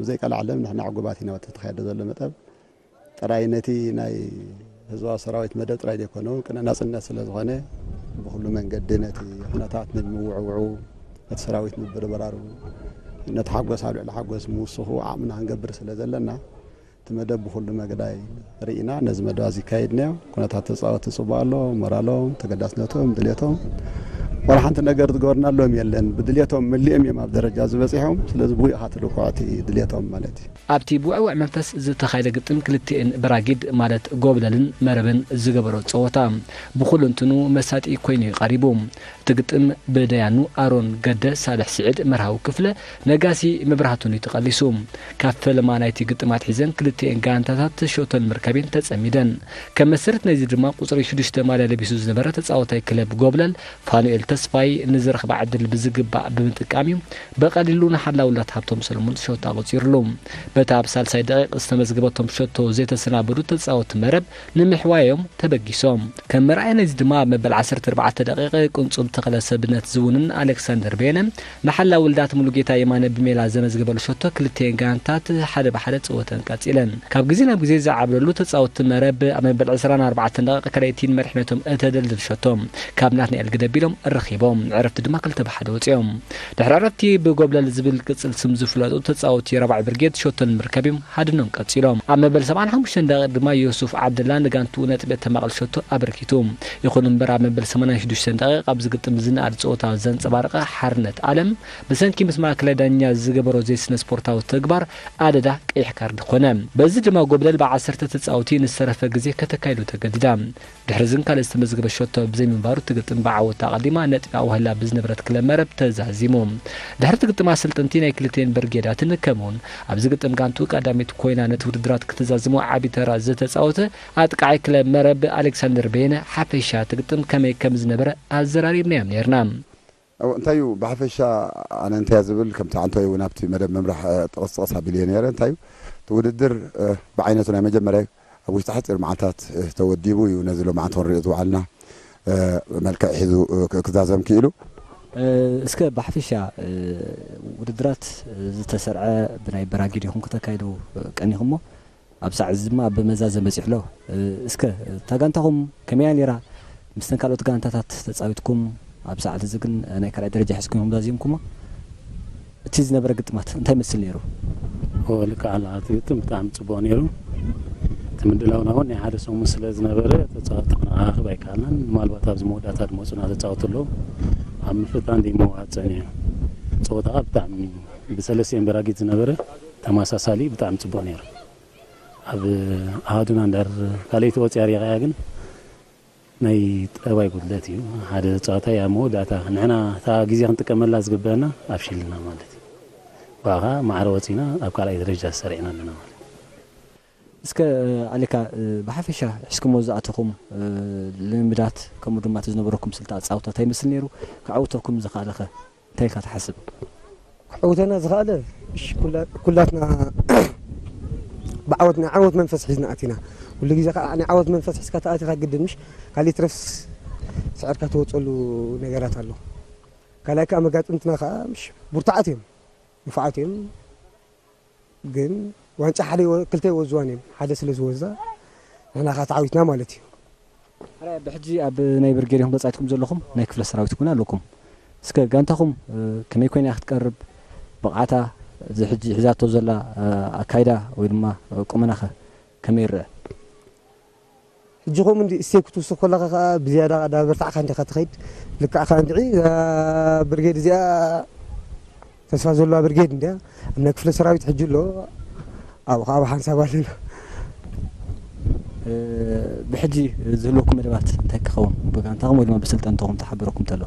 ብዘይቀልዓለም ንሕና ዕጉባት ኢና በቲ ተኻየደ ዘሎ መጠብ። ጥራይ ነቲ ናይ ህዝባዊ ሰራዊት መደብ ጥራይ ዘይኮነ፣ ቅነ ናጽነት ስለ ዝኾነ፣ ብኹሉ መንገዲ ነቲ ኩነታት ንምውዕውዑ፣ ነቲ ሰራዊት ምብርባሩ፣ ነቲ ሓጎስ ኣብ ልዕሊ ሓጎስ ምውስኹ ዓቕምና ክንገብር ስለ ዘለና፣ እቲ መደብ ብኹሉ መግዳይ ርኢና ነዚ መደብ እዚ ኣካይድናዮ። ኩነታት ተጻወትቲ ጽቡቕ ኣሎ፣ ሞራሎም፣ ተገዳስነቶም፣ ድሌቶም፣ ዋላ ሓንቲ ነገር ዝገበርናሎም የለን። ብድሌቶም መሊኦም እዮም ኣብ ደረጃ ዝበጺሖም። ስለዚ ብኡ ኢኻ ትልክዖ እቲ ድሌቶም ማለት እዩ። ኣብቲ ብውዕውዕ መንፈስ ዝተኻየደ ግጥም ክልቲኤን በራጊድ ማለት ጎብለልን መረብን ዝገበሮ ጸወታ ብኹሉ እንትኑ መሳጢ ኮይኑ እዩ ቀሪቡ። እቲ ግጥም ብደያኑ ኣሮን ገደ፣ ሳልሕ ስዒድ፣ መርሃዊ ክፍለ፣ ነጋሲ መብራህቱን እዩ ተቐሊሱ። ካብ ፈለማ ናይቲ ግጥም ኣትሒዘን ክልቲኤን ጋንታታት ሸቶ ንምርካብ እየን ተጸሚደን። ከም መሰረት ናይዚ ድማ ቁጽሪ ሽዱሽተ ማልያ ለቢሱ ዝነበረ ተጻዋታይ ክለብ ጎብለል ፋኑኤል ተስፋይ ንዝረኽባ ዕድል ብዝግባእ ብምጥቃም እዩ ብቐሊሉ ንሓላውላት ሃብቶም ሰለሙን ሸቶ ኣቑጺሩሉ። በታ ኣብ ሳልሳይ ደቂቕ ዝተመዝገበቶም ሸቶ ዘይተሰናበዱ ተጻወትቲ መረብ ንምሕዋዮም ተበጊሶም። ከም መርኣያ ናይዚ ድማ ኣብ መበል ዓሰርተ ኣርባዕተ ደቂቕ ቅንጹብ ተኽለ ሰብነት ዝውንን ኣሌክሳንደር ቤነ ንሓላዊ ውልዳት ሙሉጌታ የማነ ብሜላ ዘመዝገበሉ ሸቶ ክልቲኤን ጋንታት ሓደ ብሓደ ጸወተን ቀጺለን። ካብ ግዜ ናብ ግዜ ዝዓብለሉ ተጻወትቲ መረብ ኣብ መበል ዕስራን ኣርባዕተን ደቂቕ ካልኣይቲን መሪሕነቶም እተደልድል ሸቶ ካብ ናትናኤል ግደ ኣቢሎም ኺቦም ዕረፍቲ ድማ ክልተ ብሓደ ወፂኦም። ድሕሪ ዕረፍቲ ብጎብለል ዝብል ቅፅል ስም ዝፍለጡ ተፃወቲ ራብዓይ ብርጌድ ሸቶ ንምርካብ እዮም ሃድኖም ቀፂሎም። ኣብ መበል ሰብዓን ሓሙሽተን ደቂቕ ድማ ዮሱፍ ዓብደላ ንጋንትኡ ነጥቢ እተማቕል ሸቶ ኣበርኪቱ። ይኹን እምበር ኣብ መበል ሰማንያን ሽዱሽተን ደቂቕ ኣብዚ ግጥም ዝነኣድ ፀወታ ዘንፀባረቐ ሓርነት ኣለም ብሰንኪ ምስ ማእከላይ ዳኛ ዝገበሮ ዘይስነ ስፖርታዊ ተግባር ኣደዳ ቀይሕ ካርድ ኮነ። በዚ ድማ ጎብለል ብዓሰርተ ተፃወቲ ንዝተረፈ ግዜ ከተካይዶ ተገዲዳ። ድሕሪ ዝን ካልእ ዝተመዝገበ ሸቶ ብዘይምንባሩ እቲ ግጥም ብዓወት ኣቐዲማ ነጥቢ ኣዋህላ ብዝነበረት ክለብ መረብ ተዛዚሙ። ድሕሪ እቲ ግጥም ኣሰልጠንቲ ናይ ክልቲኤን ብርጌዳትን ከምኡውን ኣብዚ ግጥም ጋንቱ ቀዳሚት ኮይና ነቲ ውድድራት ክተዛዝሞ ዓቢ ተራ ዝተጻወተ ኣጥቃዓይ ክለብ መረብ ኣሌክሳንደር በየነ ሓፈሻ እቲ ግጥም ከመይ ከም ዝነበረ ኣዘራሪብናዮም ነይርና። እንታይ እዩ ብሓፈሻ ኣነ እንታይ እያ ዝብል ከምቲ ዓንቶይ እውን ኣብቲ መደብ ምምራሕ ጠቕስ ጠቕስ ኣቢልዮ ነይረ እንታይ እዩ እቲ ውድድር ብዓይነቱ ናይ መጀመርያ ኣብ ውሽጢ ሓፂር መዓልታት ተወዲቡ እዩ ነዚ ሎማዓንቲ ክንሪኦ ዝወዓልና መልክዕ ሒዙ ክዛዘም ክኢሉ። እስከ ብሓፈሻ ውድድራት ዝተሰርዐ ብናይ በራጊድ ኢኹም ከተካይዱ ቀኒኹሞ ኣብ ሳዕ እዚ ድማ ብመዛዘ በፂሑ ኣሎ። እስከ እታ ጋንታኹም ከመያ ነይራ? ምስተን ካልኦት ጋንታታት ተፃዊትኩም ኣብ ሰዓት እዚ ግን ናይ ካልኣይ ደረጃ ሒዝኩም ኢኹም ዛዚምኩሞ። እቲ ዝነበረ ግጥማት እንታይ መስል ነይሩ? ልክዕ ኣላ እቲ ግጥም ብጣዕሚ ፅቡቕ ነይሩ። እቲ ምድላውና እውን ናይ ሓደ ሰሙን ስለ ዝነበረ ተፃወቲ ክንኣኻኽብ ኣይከኣልናን። ምናልባት ኣብዚ መወዳእታ ዝመፁና ተፃወቲ ኣለዉ ኣብ ምፍታን ደይመዋፀን እዩ። ፀወታ ከዓ ብጣዕሚ ብሰለስቲኤን በራጊት ዝነበረ ተመሳሳሊ ብጣዕሚ ፅቡቕ ነይሩ። ኣብ ኣሃዱና እንዳር ካልኣይቲ ወፂኣ ሪኢኻያ ግን ናይ ጠባይ ጉድለት እዩ። ሓደ ተፃዋታይ ኣብ መወዳእታ ንሕና እታ ግዜ ክንጥቀመላ ዝግበአና ኣፍሺልና ማለት እዩ። ብኣኻ ማዕረ ወፂና ኣብ ካልኣይ ደረጃ ተሰሪዕና ኣለና ማለት እዩ። እስከ ኣሊካ ብሓፈሻ ሒዝኩሞ ዝኣተኹም ልምምዳት ከምኡ ድማ እቲ ዝነበረኩም ስልቲ ኣፃውታ እንታይ ይመስል ነይሩ? ክዕውተኩም ዝኽኣለኸ እንታይ ኢልካ ትሓስብ? ክዕውተና ዝኽኣለ ኩላትና ብዓወት ናይ ዓወት መንፈስ ሒዝና ኣቲና። ኩሉ ግዜ ከዓ ናይ ዓወት መንፈስ ሒዝካ ተኣቲኻ ግድን ምሽ ካሊእ ትረፍስ ስዕርካ ትወፀሉ ነገራት ኣሎ። ካልኣይ ከዓ መጋጥምትና ከዓ ምሽ ብርቱዓት እዮም፣ ንፉዓት እዮም። ግን ዋንጫ ሓደ ክልተ ይወዝዋን እዮም፣ ሓደ ስለ ዝወዛ ንሕና ከዓ ተዓዊትና ማለት እዩ። ሕራይ ብሕጂ ኣብ ናይ ብርጌድ ኢኹም ተጻይትኩም ዘለኹም ናይ ክፍለ ሰራዊት ኩን ኣለኩም። እስከ ጋንታኹም ከመይ ኮይና ክትቀርብ ብቕዓታ እዚ ሕጂ ሒዛቶ ዘላ ኣካይዳ ወይ ድማ ቁመናኸ ከመይ ይረአ? ሕጂ ከምኡ እንዲ ስቴፕ ክትውስኽ ከለኻ ከዓ ብዝያዳ ዳ በርታዕካ እንዲኻ ትኸይድ። ልክዕ ከዓ እንድዒ እዛ ብርጌድ እዚኣ ተስፋ ዘለዋ ብርጌድ እንድያ። ኣብ ናይ ክፍለ ሰራዊት ሕጂ ኣሎ ኣብኡ ከዓ ብሓንሳብ ኣለና። ብሕጂ ዝህልወኩም መደባት እንታይ ክኸውን ብጋንታኹም ወይ ድማ ብስልጠንትኹም ተሓቢረኩም ተሎ?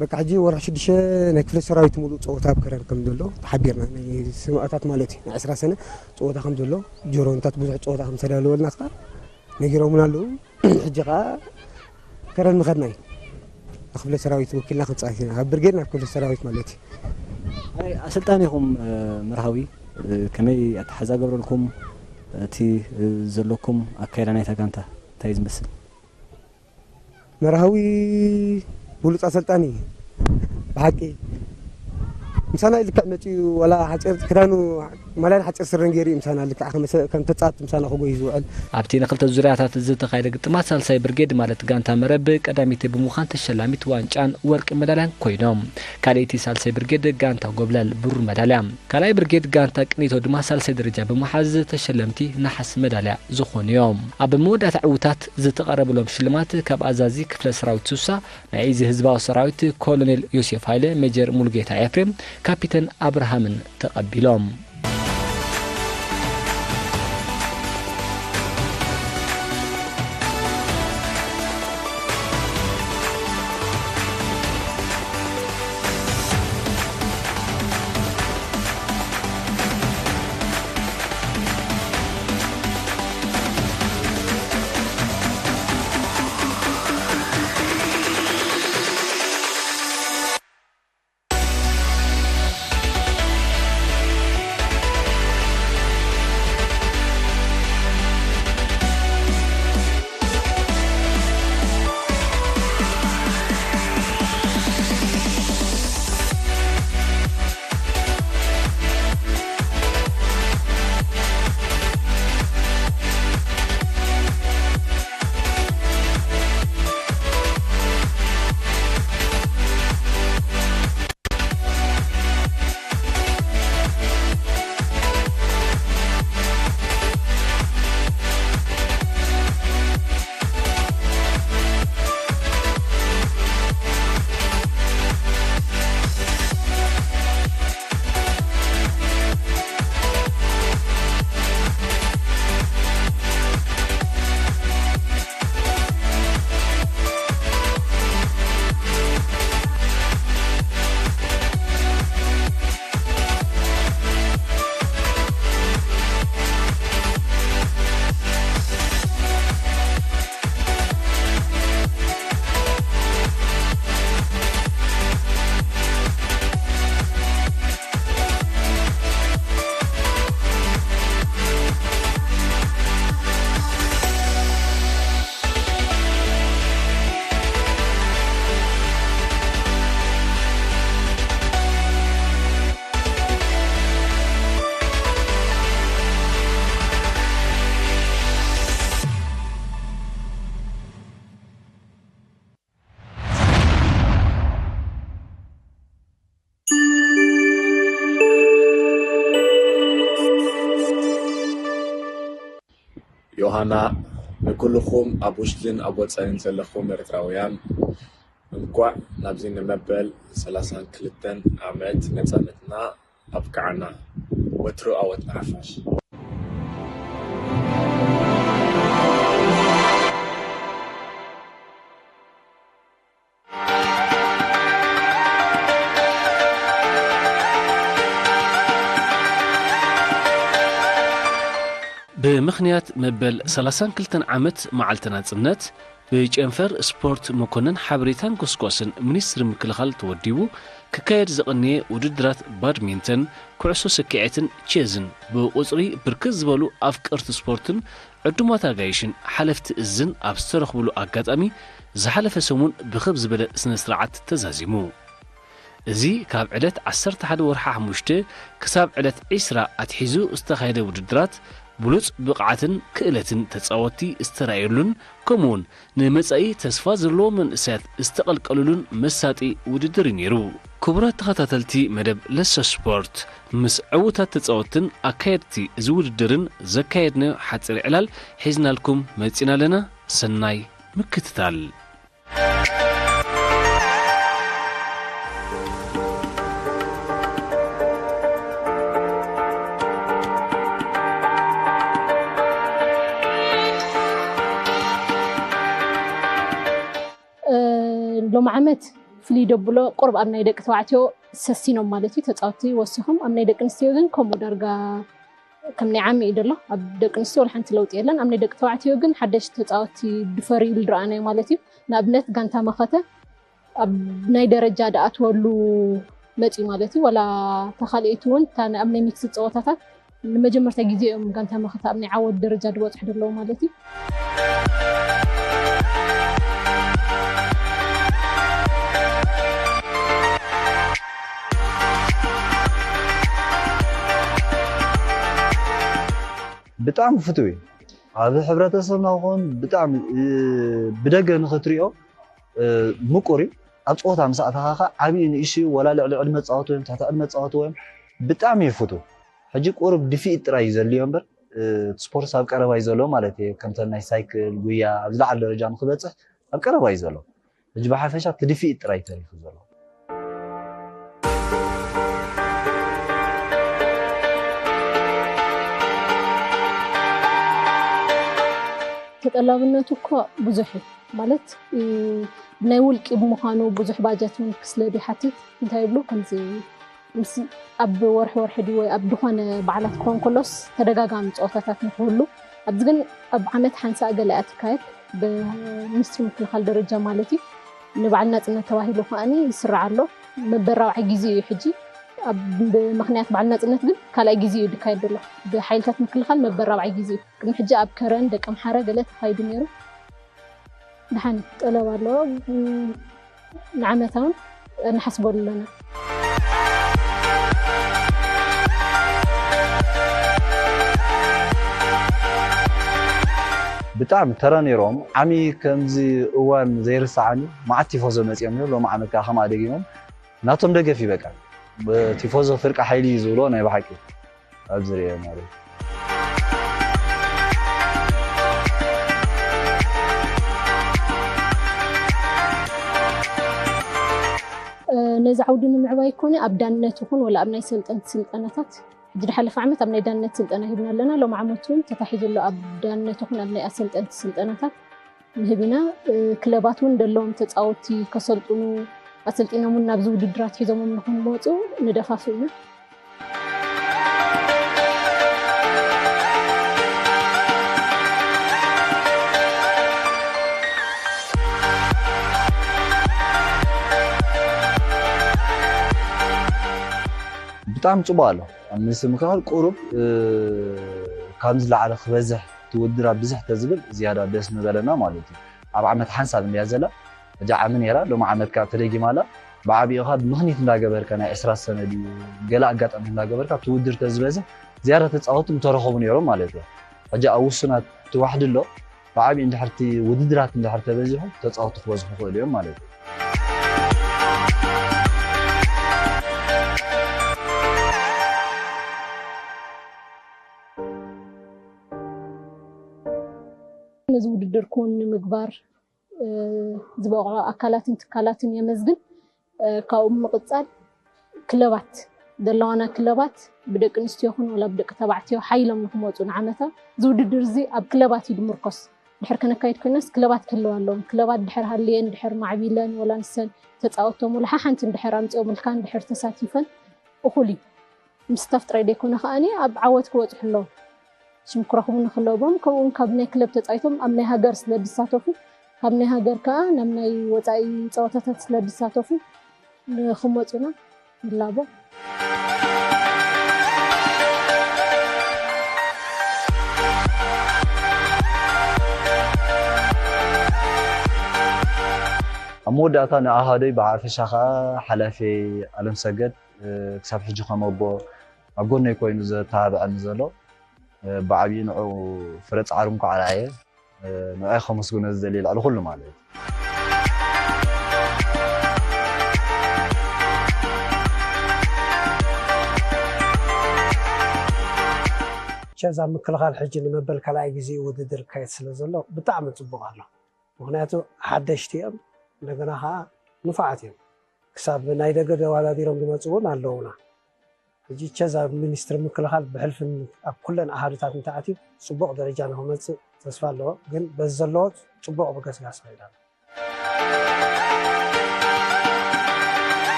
በቃ ሕጂ ወርሒ ሽዱሽተ ናይ ክፍለ ሰራዊት ሙሉእ ፀወታ ኣብ ከረን ከም ዘሎ ተሓቢርና ናይ ሰማእታት ማለት እዩ ናይ ዕስራ ሰነ ፀወታ ከም ዘሎ ጆሮንታት ብዙሕ ፀወታ ከም ዝተዳለወልና ከዓ ነጊሮምና ኣለዉ። ሕጂ ከዓ ከረን ምኸድና እዩ። ንክፍለ ሰራዊት ወኪልና ክንፃወት ኢና። ካብ ብርጌድ ናብ ክፍለ ሰራዊት ማለት እዩ። ኣይ፣ ኣሰልጣኒ ኢኹም መርሃዊ፣ ከመይ ኣተሓዛ ገብረልኩም እቲ ዘለኩም ኣካይዳ ናይታ ጋንታ እንታይ እዩ ዝመስል? መርሃዊ ብሉፅ ኣሰልጣኒ እዩ ብሓቂ። ምሳና እዩ ልክዕ መፂኡ ዋላ ሓፂር ክዳኑ ማልያን ሓፂር ስረን ገይሩ እዩ ምሳና ልክዕ ከም ተፃወቲ ምሳና ክጎይ ዝውዕል። ኣብቲ ንክልተ ዙርያታት ዝተኻየደ ግጥማት ሳልሳይ ብርጌድ ማለት ጋንታ መረብ ቀዳመይቲ ብምዃን ተሸላሚት ዋንጫን ወርቂ መዳልያን ኮይኖም። ካልኣይቲ ሳልሳይ ብርጌድ ጋንታ ጎብለል ብሩር መዳልያ። ካልኣይ ብርጌድ ጋንታ ቅኒቶ ድማ ሳልሳይ ደረጃ ብምሓዝ ተሸለምቲ ነሓስ መዳልያ ዝኾኑ እዮም። ኣብ መወዳእታ ዕውታት ዝተቐረበሎም ሽልማት ካብ ኣዛዚ ክፍለ ሰራዊት ሱሳ ናይ እዚ ህዝባዊ ሰራዊት ኮሎኔል ዮሴፍ ሃይለ፣ ሜጀር ሙሉጌታ ኤፍሬም፣ ካፒተን ኣብርሃምን ተቐቢሎም። ዮሃና፣ ንኩልኹም ኣብ ውሽጥን ኣብ ወጻኢን ዘለኹም ኤርትራውያን፣ እንኳዕ ናብዚ ንመበል ሰላሳን ክልተን ዓመት ነጻነትና ኣብቅዓና። ወትሩ ኣወት ንሓፋሽ። ብምኽንያት መበል ሰላሳን ክልተን ዓመት መዓልቲ ናጽነት፣ ብጨንፈር ስፖርት፣ መኮነን ሓበሬታን ጎስጓስን ሚኒስትሪ ምክልኻል ተወዲቡ ክካየድ ዝቐነየ ውድድራት ባድሚንተን፣ ኩዕሶ ስክዔትን ቼዝን ብቑጽሪ ብርክት ዝበሉ ኣፍቀርቲ ስፖርትን ዕዱማት ኣጋይሽን ሓለፍቲ እዝን ኣብ ዝተረኽብሉ ኣጋጣሚ፣ ዝሓለፈ ሰሙን ብኽብ ዝበለ ስነ ስርዓት ተዛዚሙ። እዚ ካብ ዕለት ዓሰርተ ሓደ ወርሒ ሓሙሽተ ክሳብ ዕለት ዒስራ ኣትሒዙ ዝተኻየደ ውድድራት፣ ብሉጽ ብቕዓትን ክእለትን ተጻወትቲ ዝተራእየሉን፣ ከምኡውን ንመጻኢ ተስፋ ዘለዎም መንእሰያት ዝተቐልቀሉሉን መሳጢ ውድድር እዩ ነይሩ። ክቡራት ተኸታተልቲ መደብ ለሰ ስፖርት፣ ምስ ዕዉታት ተጻወትትን ኣካየድቲ እዚ ውድድርን ዘካየድናዮ ሓጺር ዕላል ሒዝናልኩም መጺና ኣለና። ሰናይ ምክትታል። ሎሚ ዓመት ፍልይ ደብሎ ቁርብ ኣብ ናይ ደቂ ተባዕትዮ ሰሲኖም ማለት እዩ። ተፃወቲ ወሲኾም፣ ኣብ ናይ ደቂ ኣንስትዮ ግን ከምኡ ዳርጋ ከም ናይ ዓሚ እዩ ዘሎ። ኣብ ደቂ ኣንስትዮ ወላ ሓንቲ ለውጢ የለን። ኣብ ናይ ደቂ ተባዕትዮ ግን ሓደሽቲ ተፃወቲ ድፈር ይብል ረኣናዮ ማለት እዩ። ንኣብነት ጋንታ መኸተ ኣብ ናይ ደረጃ ድኣትወሉ መፅዩ ማለት እዩ። ወላ ተኻልኤቱ እውን እታ ኣብ ናይ ሚክስ ፀወታታት ንመጀመርታ ግዜ እዮም ጋንታ መኸተ ኣብ ናይ ዓወት ደረጃ ድበፅሑ ደለዉ ማለት እዩ። ብጣዕሚ ፍትው እዩ። ኣብ ሕብረተሰብና ኾን ብጣዕሚ ብደገ ንኽትሪኦ ምቁር እዩ። ኣብ ፀወታ ምስ ኣተኻኻ ዓብዩ ንእሽዩ ወላ ልዕሊ ዕድመ ፃወት ወይም ትሕቲ ዕድመ ፃወት ወይም ብጣዕሚ እዩ ፍትው። ሕጂ ቁሩብ ድፍኢት ጥራይ እዩ ዘድልዮ እምበር ስፖርትስ ኣብ ቀረባ እዩ ዘሎ ማለት እየ። ከምተን ናይ ሳይክል፣ ጉያ ኣብ ዝለዓለ ደረጃ ንክበፅሕ ኣብ ቀረባ እዩ ዘሎ። ሕጂ ብሓፈሻ እቲ ድፍኢት ጥራይ እዩ ተሪፉ ዘሎ። ተጠላብነቱ እኮ ብዙሕ እዩ ማለት ናይ ውልቂ ብምዃኑ ብዙሕ ባጀት እውን ክስለድ ይሓትት። እንታይ ይብሉ ከምዚ ምስ ኣብ ወርሒ ወርሒ ድዩ ወይ ኣብ ዝኾነ በዓላት ክኸውን ከሎስ ተደጋጋሚ ፀወታታት ንክህሉ ኣብዚ ግን ኣብ ዓመት ሓንሳእ ገለ እያ ትካየድ ብሚኒስትሪ ምክልኻል ደረጃ ማለት እዩ። ንበዓል ናፅነት ተባሂሉ ከዓኒ ይስራዕ ኣሎ። መበል ራብዓይ ግዜ እዩ ሕጂ። ምክንያት በዓል ናፅነት ግን ካልኣይ ግዜ እዩ ዝካየድ ዘሎ። ብሓይልታት ምክልኻል መበል ራብዓይ ግዜ እዩ። ቅድሚ ሕጂ ኣብ ከረን ደቂ ኣምሓረ ገለ ተኻይዱ ነይሩ። ደሓን እዩ፣ ጠለብ ኣለዎ። ንዓመታውን ንሓስበሉ ኣለና። ብጣዕሚ ተራ ነይሮም። ዓሚ ከምዚ እዋን ዘይርሳዓኒ መዓት ቲፎዞ መፂኦም እዮም። ሎም ዓመት ከዓ ከምኣ ደጊሞም ናቶም ደገፍ ይበቃ። ቲፎዞ ፍርቂ ሓይሊ እዩ ዝብሎ ናይ ብሓቂ። ኣብዚ ርእየ ማለት ነዚ ዓውዲ ንምዕባይ ኮነ ኣብ ዳንነት ይኹን ወላ ኣብ ናይ ሰልጠንቲ ስልጠናታት ሕጂ ዝሓለፈ ዓመት ኣብ ናይ ዳንነት ስልጠና ሂብና ኣለና። ሎም ዓመት እውን ተታሒዙ ኣሎ ኣብ ዳንነት ይኹን ኣብ ናይ ኣሰልጠንቲ ስልጠናታት ንህብ ኢና። ክለባት እውን ደለዎም ተፃወቲ ከሰልጥኑ ኣሰልጢኖም እውን ናብዚ ውድድራት ሒዞሞም ንክንመፁ ንደፋፍእ ኢና። ብጣዕሚ ፅቡቅ ኣሎ ኣብ ምስ ምክልኻል ቁሩብ ካብ ዝለዓለ ክበዝሕ እቲ ውድድር ኣብ ብዝሕ ተዝብል ዝያዳ ደስ ምበለና ማለት እዩ። ኣብ ዓመት ሓንሳብ እንድያ ዘላ እጃ ዓሚ ነይራ ሎም ዓመት ከዓ ተደጊማ ኣላ። ብዓብኡ ከዓ ብምኽኒት እንዳገበርካ ናይ ዕስራ ሰነ ድዩ ገለ ኣጋጣሚ እንዳገበርካ እቲ ውድድር ተዝበዝሕ ዝያዳ ተፃወቲ ምተረኸቡ ነይሮም ማለት እዩ። ሕጂ ኣብ ውሱናት ትዋሕድ ኣሎ። ብዓብኡ እንድሕር እቲ ውድድራት እንድሕር ተበዚሑ ተፃወቲ ክበዝሑ ይኽእሉ እዮም ማለት እዩ። እዚ ውድድር ክውን ንምግባር ዝበቕዑ ኣካላትን ትካላትን የመስግን። ካብኡ ብምቕፃል ክለባት ዘለዋና ክለባት ብደቂ ኣንስትዮ ይኹን ወላ ብደቂ ተባዕትዮ ሓይሎም ንክመፁ ንዓመታ እዚ ውድድር እዚ ኣብ ክለባት እዩ ዝምርኮስ። ድሕር ከነካይድ ኮይናስ ክለባት ክህልዋ ኣለዎም። ክለባት ድሕር ሃልየን ድሕር ማዕቢለን ወላ ንሰን ተፃወቶም ወላ ሓንቲ ድሕር ኣምፅኦም ልካን ድሕር ተሳቲፈን እኹል እዩ። ምስታፍ ጥራይ ደይኮነ ከዓኒ ኣብ ዓወት ክበፅሑ ኣለዎም። ሽም ክረኽቡ ንክለቦም ከምኡውን ካብ ናይ ክለብ ተፃይቶም ኣብ ናይ ሃገር ስለ ዝሳተፉ ካብ ናይ ሃገር ከዓ ናብ ናይ ወፃኢ ፀወታታት ስለ ዝሳተፉ ንክመፁና ይላቦ። ኣብ መወዳእታ ንኣሃደይ ብዓፈሻ ከዓ ሓላፊ ኣለም ሰገድ ክሳብ ሕጂ ከም ኣቦ ኣብ ጎነይ ኮይኑ ዘተባብዐኒ ዘሎ ብዓብዪ ንዑ ፍረ ፃዕሩ እንኳዕ ርኣየ ንዑ ከመስግኖ ዝደሊ ልዕሊ ኩሉ ማለት እዩ። ቸዝ ኣብ ምክልኻል ሕጂ ንመበል ካልኣይ ግዜ ውድድር ይካየድ ስለ ዘሎ ብጣዕሚ ፅቡቕ ኣሎ። ምክንያቱ ሓደሽቲ እዮም፣ እንደገና ከዓ ንፉዓት እዮም። ክሳብ ናይ ደገ ደዋዳዲሮም ዝመፁ እውን ኣለውና። ሕጂ ቸዝ ኣብ ሚኒስትሪ ምክልኻል ብሕልፍን ኣብ ኩለን ኣሃዱታት እንተኣትዩ ፅቡቕ ደረጃ ንክመፅእ ተስፋ ኣለዎ። ግን በዚ ዘለዎ ፅቡቕ ብገስጋስ ይኸይድ ኣሎ።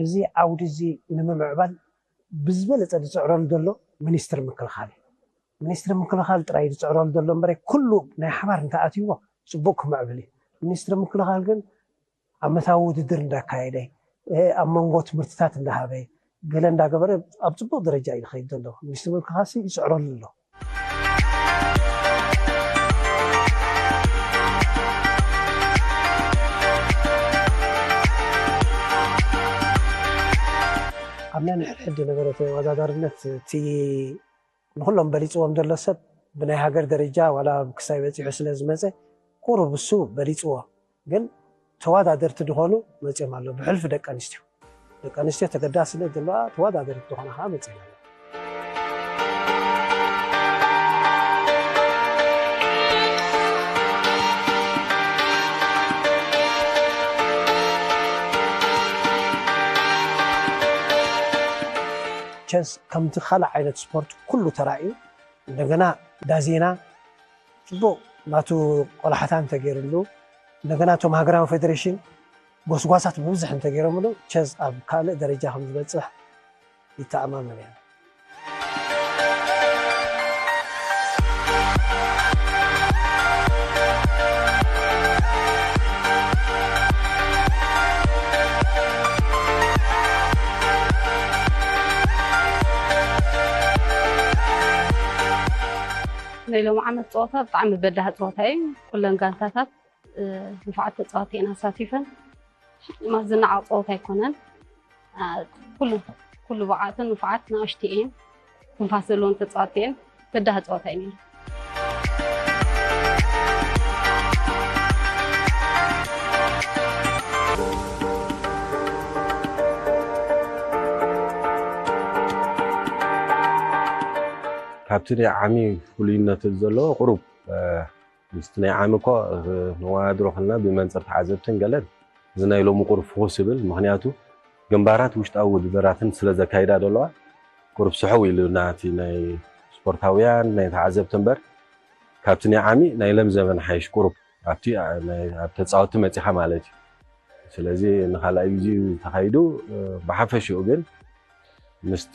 እዚ ዓውዲ እዚ ንምምዕባል ብዝበለፀ ዝፅዕረሉ ዘሎ ሚኒስትሪ ምክልኻል እዩ። ሚኒስትሪ ምክልኻል ጥራይ ዝፅዕረሉ ዘሎ እምበረ ኩሉ ናይ ሓባር እንተኣትይዎ ፅቡቕ ክምዕብል እዩ። ሚኒስትሪ ምክልኻል ግን ዓመታዊ ውድድር እንዳካየደ ኣብ መንጎ ትምህርትታት እንዳሃበ ገለ እንዳገበረ ኣብ ፅቡቕ ደረጃ እዩ ዝኸይድ ዘሎ። ሚኒስትሪ ምክልኻል ይፅዕረሉ ኣሎ። ኣብ ናይ ንሕድሕድ ዝነበረ ተወዳዳርነት እቲ ንኩሎም በሊፅዎም ዘሎ ሰብ ብናይ ሃገር ደረጃ ዋላ ክሳይ በፂሑ ስለ ዝመፀ ቁሩብ እሱ በሊፅዎ። ግን ተወዳደርቲ ዝኾኑ መፂኦም ኣለዉ። ብሕልፊ ደቂ ኣንስትዮ ደቂ ኣንስትዮ ተገዳስነት ዘለዋ ተወዳደርቲ ዝኾና ከዓ መፂኦም ኣለዉ። ቸስ ከምቲ ካልእ ዓይነት ስፖርት ኩሉ ተራእዩ እንደገና ዳዜና ፅቡቕ ናቱ ቆላሕታ እንተገይርሉ እንደገና እቶም ሃገራዊ ፌደሬሽን ጎስጓሳት ብብዝሕ እንተገይሮምሉ ቸዝ ኣብ ካልእ ደረጃ ከም ዝበፅሕ ይተኣማመን እየ። ናይ ሎም ዓመት ፀወታ ብጣዕሚ በዳህ ፀወታ እዩ። ኩለን ጋንታታት ንፉዓት ተፃወቲ እየን ኣሳቲፈን። ማስ ዝነዓቕ ፀወታ ኣይኮነን። ኩሉ ኩሉ ብዓትን ንፉዓት ንኣሽቲ እየን። ትንፋስ ዘለዎን ተፃወቲ እየን። በዳህ ፀወታ እዩ ነይሩ። ካብቲ ናይ ዓሚ ፍሉይነት ዘለዎ ቁሩብ ምስቲ ናይ ዓሚ እኮ ንወዳድሮ ከለና ብመንፅር ተዓዘብትን ገለን እዚ ናይ ሎሚ ቁሩብ ፍኹስ ይብል። ምኽንያቱ ግንባራት ውሽጣዊ ውድድራትን ስለ ዘካይዳ ዘለዋ ቁሩብ ስሕው ኢሉ ናቲ ናይ ስፖርታውያን ናይ ተዓዘብቲ እምበር ካብቲ ናይ ዓሚ ናይ ለምዘመን ሓይሽ ቁሩብ ኣብቲ ኣብ ተፃወቲ መፂኻ ማለት እዩ። ስለዚ ንካልኣይ ግዜ ተኻይዱ ብሓፈሽኡ ግን ምስቲ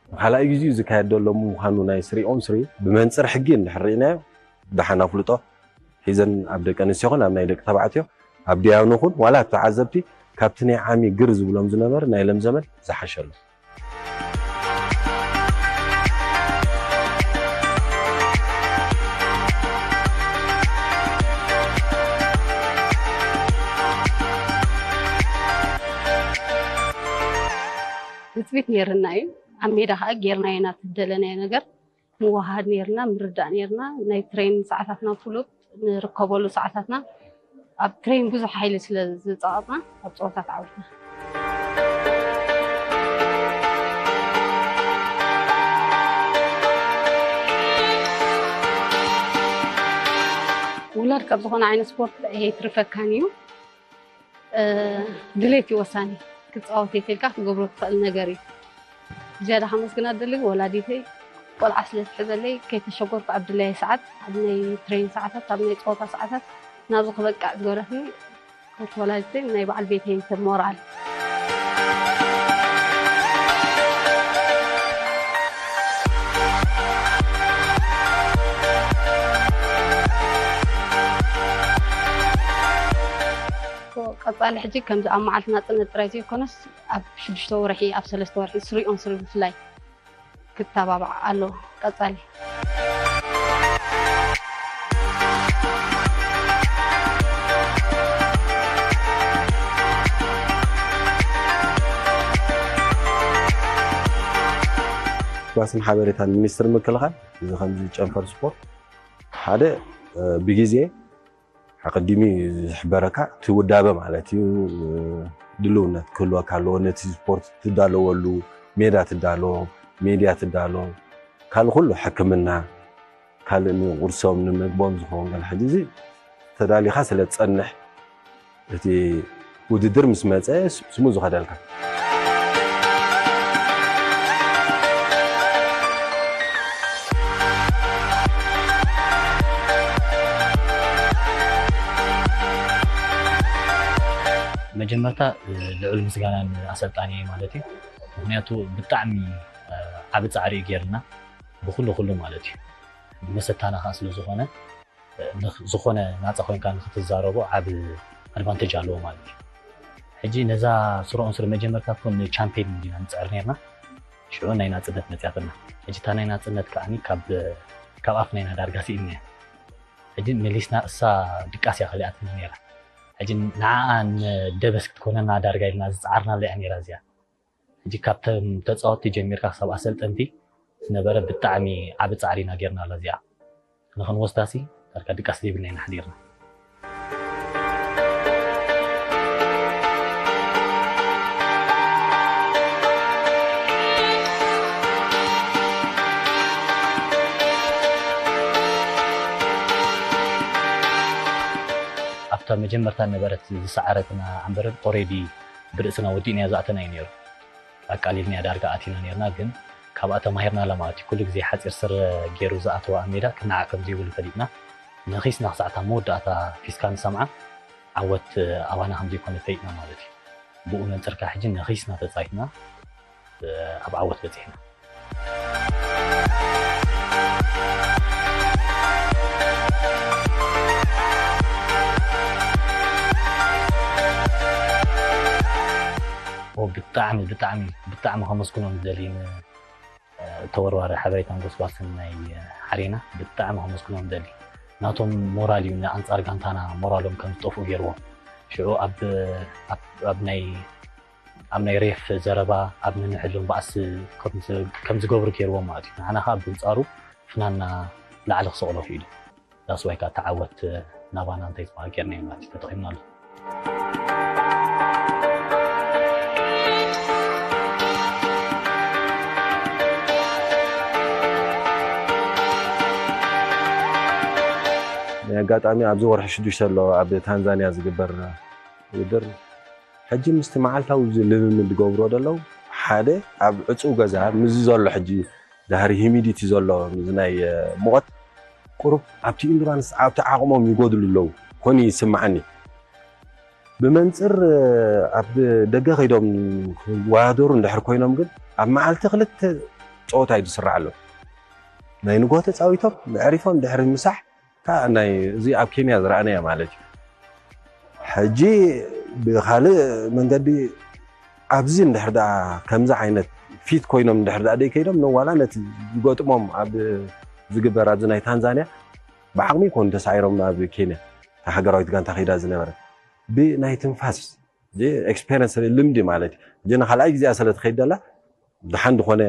ንካልኣይ ግዜኡ ዝካየድ ዘሎ ምዃኑ ናይ ስሪ ኦን ስሪ ብመንፅር ሕጊ እንድሕር ርኢናዮ ደሓን ኣፍልጦ ሒዘን ኣብ ደቂ ኣንስትዮ ኹን ኣብ ናይ ደቂ ተባዕትዮ ኣብ ድያኑ ኹን ዋላ ተዓዘብቲ ካብቲ ናይ ዓሚ ግር ዝብሎም ዝነበረ ናይ ለምዘመን ዝሓሸ ኣሎ። ትፅቢት ነይርና እዩ። ኣብ ሜዳ ከዓ ጌርናዮ ናቲ ዝደለናዮ ነገር ምውሃድ ነይርና፣ ምርዳእ ነይርና። ናይ ትሬን ሰዓታትና ፍሉጥ ንርከበሉ ሰዓታትና ኣብ ትሬን ብዙሕ ሓይሊ ስለ ዝፀቐጥና ኣብ ፀወታ ተዓዊትና። ውላድ ካብ ዝኾነ ዓይነት ስፖርት ኣይትርፈካን እዩ። ድሌት እዩ ወሳኒ። ክፃወት የትልካ ክገብሮ ትኽእል ነገር እዩ። ዝያዳ ከመስግና ደሊ ወላዲተይ፣ ቆልዓ ስለ ትሕዘለይ ከይተሸጎርኩ ኣብ ድለየ ሰዓት፣ ኣብ ናይ ትሬን ሰዓታት፣ ኣብ ናይ ፀወታ ሰዓታት ናብዚ ክበቃዕ ዝገበረትኒ ክብርቲ ወላዲተይ፣ ናይ በዓል ቤተይ ሞራል። ቀፃሊ ሕጂ ከምዚ ኣብ መዓልቲ ናፅነት ጥራይ ዘይኮነስ ኣብ ሽዱሽተ ወርሒ፣ ኣብ ሰለስተ ወርሒ ስሪኦን ስሪ ብፍላይ ክተባባዕ ኣሎ። ቀፃሊ ጓስን ሓበሬታን ሚኒስትሪ ምክልኻል እዚ ከምዚ ጨንፈር ስፖርት ሓደ ብግዜ ኣቐዲሙ ዝሕበረካ እቲ ውዳበ ማለት እዩ። ድልውነት ክህልወካ ኣለዎ። ነቲ ስፖርት ትዳለወሉ ሜዳ ትዳሎ፣ ሜድያ ትዳሎ፣ ካልእ ኩሉ ሕክምና፣ ካልእ ንቁርሶም ንምግቦም ዝኸውን ገለ ሕጂ እዚ ተዳሊኻ ስለ ትጸንሕ እቲ ውድድር ምስ መጸ ስሙ ዝኸደልካ። መጀመርታ ልዑል ምስጋና ንኣሰልጣኒ ማለት እዩ። ምክንያቱ ብጣዕሚ ዓቢ ፃዕሪ እዩ ጌርና ብኩሉ ኩሉ ማለት እዩ። መሰታና ከዓ ስለ ዝኾነ ዝኾነ ናፃ ኮይንካ ንክትዛረቦ ዓቢ ኣድቫንቴጅ ኣለዎ ማለት እዩ። ሕጂ ነዛ ስረ ኦንስር መጀመርታ እኮ ንቻምፒየን እንዲና ንፅዕር ነርና። ሽዑ ናይ ናፅነት መፅያትና። ሕጂ እታ ናይ ናፅነት ከዓኒ ካብ ኣፍና ኢና ዳርጋ ስኢንና። ሕጂ መሊስና እሳ ድቃስ እያ ከሊኣትና ነይራ። ሕጂ ንዓኣ ንደበስ ክትኮነና ዳርጋ ኢልና ዝፀዓርናላ እያ ነይራ እዚኣ። ሕጂ ካብቶም ተፃወትቲ ጀሚርካ ክሳብ ኣሰልጠንቲ ዝነበረ ብጣዕሚ ዓቢ ፃዕሪ ኢና ጌርናላ እዚኣ። ንኽንወስዳሲ ዳርጋ ድቃስ ዘይብልና ኢና ሓዲርና። ኣብታ መጀመርታ ነበረት ዝሰዓረትና ኣንበረብ ኦሬዲ ብርእስና ወዲእናዮ ዝኣተና እዩ ነይሩ። ኣቃሊልናያ ዳርጋ ኣቲና ነርና ግን ካብኣ ተማሂርና ለማለት እዩ። ኩሉ ግዜ ሓፂር ስረ ገይሩ ዝኣተወ ኣብ ሜዳ ክነዓቕ ከም ዘይብሉ ፈሊጥና ነኺስና ክሳዕ እታ መወዳእታ ፊስካ ንሰምዓ ዓወት ኣባና ከም ዘይኮነ ፈሊጥና ማለት እዩ። ብኡ መንፅር ከዓ ሕጂ ነኺስና ተፃይትና ኣብ ዓወት በፂሕና። ብጣዕሚ ብጣዕሚ ብጣዕሚ ከመስግኖም ዝደሊ ተወርዋሪ ሓበሬታን ጎስጓስን ናይ ሓሬና ብጣዕሚ ከመስግኖም ደሊ። ናቶም ሞራል እዩ ንኣንፃር ጋንታና ሞራሎም ከም ዝጠፍኡ ገይርዎም። ሽዑ ኣብ ኣብ ናይ ኣብ ናይ ሬፍ ዘረባ ኣብ ንንሕሎም ባእሲ ከም ዝገብሩ ገይርዎም ማለት እዩ። ንዓና ከዓ ብንፃሩ ፍናና ላዕሊ ክሰቕሎ ክኢሉ። ዳስዋይ ከዓ ተዓወት ናባና እንታይ ዝበሃል ጌርና ኢና ተጠቒምናሉ። ናይ ኣጋጣሚ ኣብዚ ወርሒ ሽዱሽተ ኣሎ ኣብ ታንዛንያ ዝግበር ውድድር ሕጂ ምስቲ መዓልታዊ እዚ ልምምድ ዝገብሮ ዘለዉ ሓደ ኣብ ዕፁው ገዛ ምስዚ ዘሎ ሕጂ ድሕሪ ሂሚዲቲ ዘሎ ምስዚ ናይ ሙቐት ቁሩብ ኣብቲ ኢንዱራንስ ኣብቲ ዓቕሞም ይጎድሉ ኣለዉ ኮን ይስምዓኒ። ብመንፅር ኣብ ደገ ከይዶም ክወዳደሩ እንድሕር ኮይኖም ግን ኣብ መዓልቲ ክልተ ፀወታ እዩ ዝስራዕ ኣሎ። ናይ ንጎ ተፃዊቶም መዕሪፎም ድሕሪ ምሳሕ እታ ናይ እዚ ኣብ ኬንያ ዝረኣናያ ማለት እዩ። ሕጂ ብኻልእ መንገዲ ኣብዚ እንድሕር ደኣ ከምዚ ዓይነት ፊት ኮይኖም እንድሕር ደኣ ደይ ከይዶም ንዋላ ነቲ ዝገጥሞም ኣብ ዝግበር ኣብዚ ናይ ታንዛንያ ብዓቕሚ ይኮኑ ተሳዒሮም ናብ ኬንያ እታ ሃገራዊት ጋንታ ከይዳ ዝነበረ ብናይ ትንፋስ እዚ ኤክስፔሪንስ ልምዲ ማለት እዩ። ሕጂ ንካልኣይ ግዜኣ ስለ ትኸይድ ደላ ደሓን ዝኾነ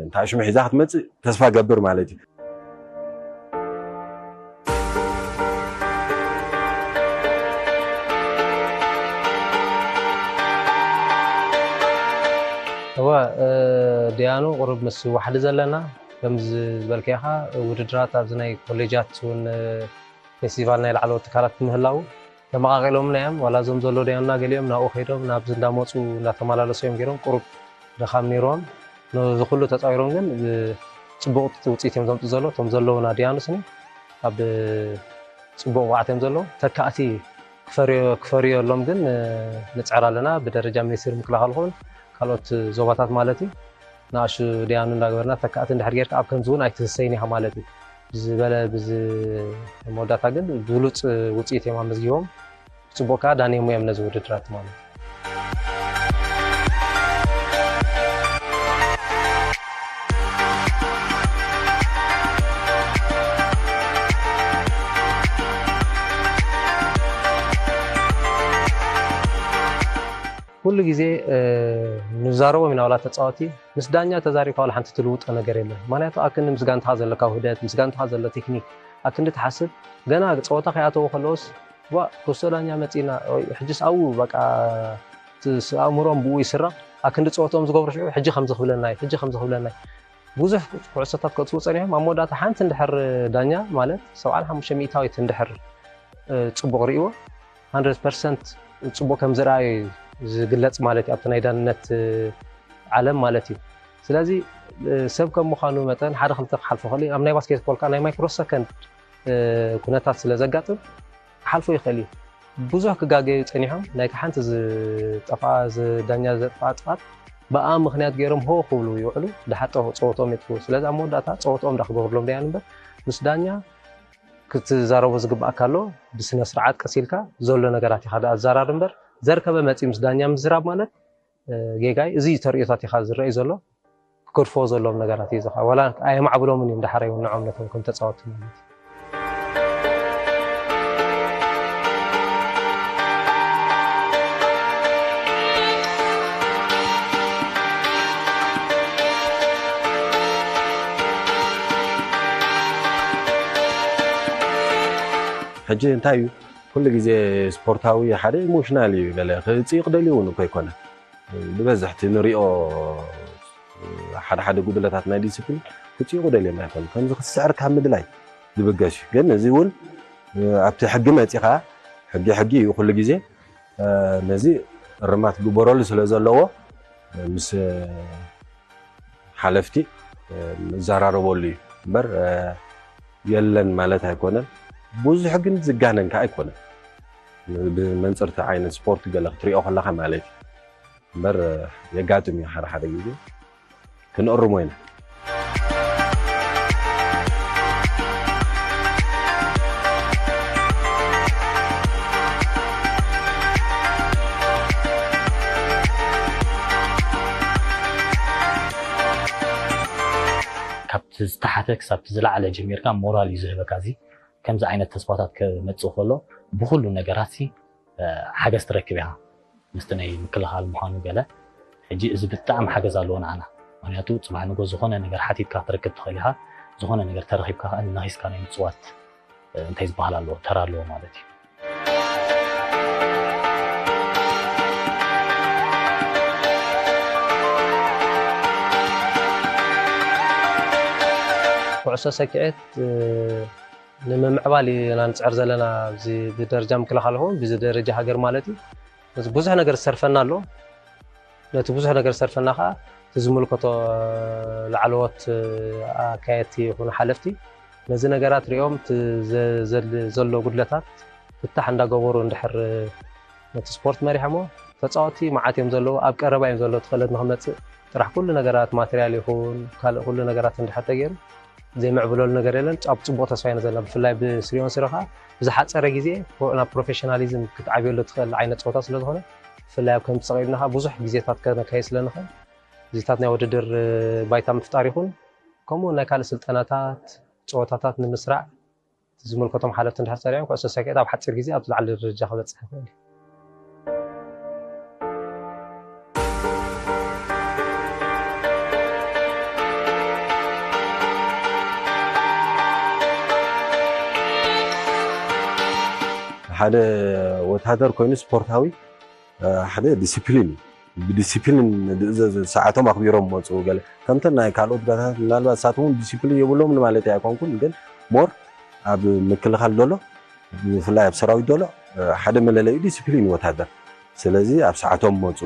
እንተ ኣሽሙ ሒዛ ክትመፅእ ተስፋ ገብር ማለት እዩ። እወ ዲያኑ ቁሩብ ምስ ዋሕዲ ዘለና ከምዚ ዝበልካኻ ውድድራት ኣብዚ ናይ ኮሌጃት እውን ፌስቲቫል ናይ ላዕለዎት ትካላት ብምህላዉ ተመቓቒሎምና እዮም። ዋላ እዞም ዘለዉ ዳያኑና ገሊኦም ናብኡ ከይዶም ናብዚ እንዳመፁ እንዳተመላለሱ እዮም ገይሮም። ቁሩብ ድኻም ነይርዎም። ነዚ ኩሉ ተፃዊሮም ግን ብ-፣ ፅቡቕ ውፅኢት እዮም ዘምፅኡ ዘለዉ። እቶም ዘለዉና ዳያኑ ስኒ ኣብ ፅቡቕ ብቕዓት እዮም ዘለዉ። ተካእቲ ክፈርዮ-፣ ክፈርዮሎም ግን ንፅዕር ኣለና። ብደረጃ ሚኒስትሪ ምክልኻል ይኹን ካልኦት ዞባታት ማለት እዩ። ንኣሹ ዳያኑ እንዳገበርና ተካእቲ እንድሕር ጌርካ ኣብ ከምዚ እውን ኣይትህሰይን ኢኻ ማለት እዩ። ብዝበለ ብዝ-፣ መወዳእታ ግን ብሉፅ ውፅኢት እዮም ኣመዝጊቦም። ብፅቡቕ ከዓ ዳንዮም እዮም ነዚ ውድድራት ማለት እዩ። ኩሉ ግዜ፣ እ፣ ንዛረቦም ኢና ዋላ ተጻወቲ፣ ምስ ዳኛ ተዛሪብካ ዋላ ሓንቲ ትልውጦ ነገር የለን። ምኽንያቱ ኣብ ክንዲ ምስ ጋንታኻ ዘለካ ውህደት፣ ምስ ጋንታኻ ዘሎ ቴክኒክ ኣብ ክንዲ ትሓስብ፣ ገና ጸወታ ከይኣተዉ ከለውስ፣ "ዋ፣ ክስቶ ዳኛ መጺእና፣ ወይ ሕጅስ ኣብኡ በቃ ት-፣ ስ-፣ ኣእምሮም ብኡ ይስረቕ፣ ኣብ ክንዲ ጸወትኦም ዝገብሩ ሽዑ፣ ሕጂ ከምዚ ክብለና እዩ፣ ሕጂ ከምዚ ክብለና እዩ." ብዙሕ ኩዕሶታት ከጥፍኡ ጸኒሖም፣ ኣብ መወዳእታ ሓንቲ እንድሕር ዳኛ ማለት ሰብዓን ሓሙሽተ ሚእታዊት እንድሕር፣ እ፣ ጽቡቕ ርእይዎ፣ ሃንድረድ ፐርሰንት ጽቡቕ ከም ዝረኣየ ዝግለጽ ማለት እዩ፣ ኣብቲ ናይ ዳንነት፣ እ፣ ዓለም ማለት እዩ። ስለዚ፣ እ፣ ሰብ ከም ምዃኑ መጠን ሓደ ክልተ ክሓልፎ ይኽእል እዩ። ኣብ ናይ ባስኬትቦል ከኣ ናይ ማይክሮ ሰከንድ፣ እ፣ ኩነታት ስለ ዘጋጥም ክሓልፎ ይኽእል እዩ። ብዙሕ ክጋገዩ ጸኒሖም፣ ናይቲ ሓንቲ ዝጠፍኣ፣ እዚ ዳኛ ዘጥፍኣ ጥፍኣት ብኣ ምኽንያት ገይሮም ሆ ክብሉ ይውዕሉ፣ ደሓር ጸወ-፣ ጸወትኦም የጥፍኡ። ስለዚ ኣብ መወዳእታ ጸወትኦም ደኣ ክገብሩሎም ደኣ እምበር፣ ምስ ዳኛ ክትዛረቦ ዝግብኣካ ኣሎ፣ ብስነ ስርዓት ቀስ ኢልካ ዘሎ ነገራት ኢኻ ደኣ ትዘራረብ እምበር፣ ዘርከበ መጺኡ ምስ ዳኛ ምዝራብ ማለት፣ እ፣ ጌጋይ፣ እዚ እዩ ተርእዮታት ኢኻ ዝረኣዩ ዘሎ፣ ክገድፍዎ ዘለዎም ነገራት እዩ ዝኻ-፣ ዋላ ኣየማዕብሎምን እዮም ደሓር ኣይውንዖም ነቶም ከም ተጻወትቲ ማለት እዩ። ሕጂ እንታይ እዩ? ኩሉ ግዜ ስፖርታዊ ሓደ ኢሞሽናል እዩ፣ ገለ ክጽይቕ ደልዩ እውን እኮ ኣይኮነን። ዝበዝሕ እቲ ንሪኦ ሓደ ሓደ ጉድለታት ናይ ዲስፕሊን ክጽይቑ ደልዮም ኣይኮኑን። ከምዚ ክትስዕር ካብ ምድላይ ዝብገስ እዩ። ግን እዚ እውን ኣብቲ ሕጊ መጺኻ፣ ሕጊ ሕጊ እዩ ኩሉ ግዜ። ነዚ እርማት ክግበረሉ ስለ ዘለዎ ምስ ሓለፍቲ ንዘራረበሉ እዩ እምበር የለን ማለት ኣይኮነን። ብዙሕ ግን ዝጋነን ከኣ ኣይኮነን። ብመንጽር እቲ ዓይነት ስፖርት ገለ ክትሪኦ ከለኻ ማለት እዩ። እምበር የጋጥም እዩ ሓደ ሓደ ግዜ። ክንእርሞ ኢና። ካብቲ ዝተሓተ ክሳብ እቲ ዝለዓለ ጀሚርካ ሞራል እዩ ዝህበካ። እዚ ከምዚ ዓይነት ተስፋታት ክመጽእ ከሎ ብኹሉ ነገራት ሲ፣ እ፣ ሓገዝ ትረክብ ኢኻ። ምስቲ ናይ ምክልኻል ምዃኑ ገለ። ሕጂ እዚ ብጣዕሚ ሓገዝ ኣለዎ ንዓና። ምኽንያቱ ጽባሕ ንጎ ዝኾነ ነገር ሓቲትካ ክትረክብ ትኽእል ኢኻ። ዝኾነ ነገር ተረኺብካ ከኣ ነኺስካ ናይ ምጽዋት፣ እ፣ እንታይ ዝበሃል ኣለዎ፣ ተራ ኣለዎ ማለት እዩ። ኩዕሶ ሰኪዔት፣ እ፣ ንምምዕባል ኢና ንጽዕር ዘለና፣ ኣብዚ ብደረጃ ምክልኻል ይኹን ብዚ ደረጃ ሃገር ማለት እዩ። እዚ ብዙሕ ነገር ዝሰርፈና ኣሎ። ነቲ ብዙሕ ነገር ዝሰርፈና ከኣ እቲ ዝምልከቶ ላዕለዎት ኣካየድቲ ይኹኑ ሓለፍቲ ነዚ ነገራት ሪኦም እቲ ዘ-፣ ዘል-፣ ዘሎ ጉድለታት ፍታሕ እንዳገበሩ እንድሕር ነቲ ስፖርት መሪሖሞ፣ ተጻወትቲ መዓት እዮም ዘለዉ፣ ኣብ ቀረባ እዮም ዘለዉ፣ እቲ ክእለት ንኽመጽእ ጥራሕ ኩሉ ነገራት ማተርያል ይኹን ካልእ ኩሉ ነገራት እንድሕር ተገይሩ ዘይምዕብለሉ ነገር የለን። ኣብ ጽቡቕ ተስፋ ኢና ዘለና። ብፍላይ ብስሪዮን ስረ ከኣ ብዝሓጸረ ግዜ ፕሮ-፣ ናብ ፕሮፌሽናሊዝም ክትዓብየሉ ትኽእል ዓይነት ጸወታ ስለ ዝኾነ፣ ብፍላይ ኣብ ከምቲ ጸቒብና ከኣ ብዙሕ ግዜታት ከነካይድ ስለ ንኽእል፣ ግዜታት ናይ ውድድር ባይታ ምፍጣር ይኹን፣ ከምኡ ናይ ካልእ ስልጠናታት፣ ጸወታታት ንምስራዕ ዝምልከቶም ሓለፍቲ እንድሕር ሰሪዖም፣ ኩዕሶ ሰኪዔት ኣብ ሓጺር ግዜ ኣብ ዝለዓለ ደረጃ ክበጽሕ ይኽእል እዩ። ሓደ ወተሃደር ኮይኑ ስፖርታዊ፣ እ፣ ሓደ ዲሲፕሊን እዩ። ብዲሲፕሊን ዝእዘዙ፣ ሰዓቶም ኣኽቢሮም መጹ። ገለ ከምተን ናይ ካልኦት ጋንታታት ምናልባት ንሳቶም እውን ዲሲፕሊን የብሎምን ማለት ኣይኮንኩን፣ ግን ሞር ኣብ ምክልኻል ዘሎ ብፍላይ ኣብ ሰራዊት ዶሎ ሓደ መለለዩ ዲስፕሊን ወታደር። ስለዚ ኣብ ሰዓቶም መፁ፣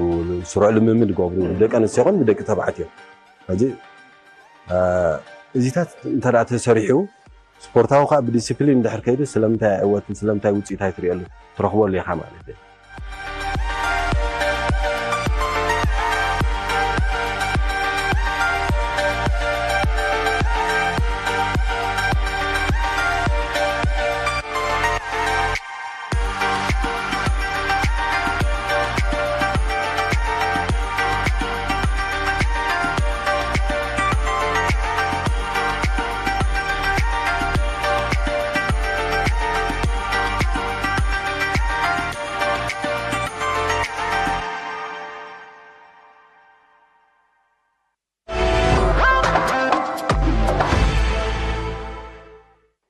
ስሩዕ ልምምድ ገብሩ፣ ደቂ ኣንስትዮ ይኹን ብደቂ ተባዕትዮ። ሕጂ እዚታት እንተ ተሰሪሑ፣ ስፖርታዊ ከዓ ብዲስፕሊን ድሕር ከይዱ ስለምንታይ ኣይዕወትን ስለምንታይ ውፅኢት ኣይትሪእሉ ትረኽበሉ ኢኻ ማለት እዩ።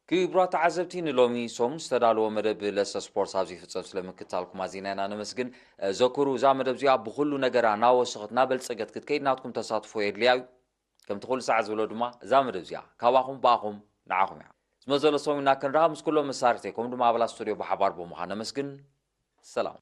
ክቡራት ተዓዘብቲ፣ ንሎሚ ሰሙን ዝተዳለወ መደብ ለሰ ስፖርት ኣብዚ ይፍጸም። ስለ ምክትታልኩም ኣዚና ኢና ነመስግን። ዘክሩ፣ እዛ መደብ እዚኣ ብኹሉ ነገራ እናወሰኸት እናበልጸገት ክትከይድ ናትኩም ተሳትፎ የድልያ እዩ። ከምቲ ኩሉ ሳዕ ዝብሎ ድማ፣ እዛ መደብ እዚኣ ካባኹም ብኣኹም ንዓኹም እያ። ዝመዘሎ ሰሙን እናከንራኸብ ምስ ኩሎም መሳርሕተይ ከምኡ ድማ ኣባላት ስቱድዮ ብሓባር ብምዃን ነመስግን። ሰላም።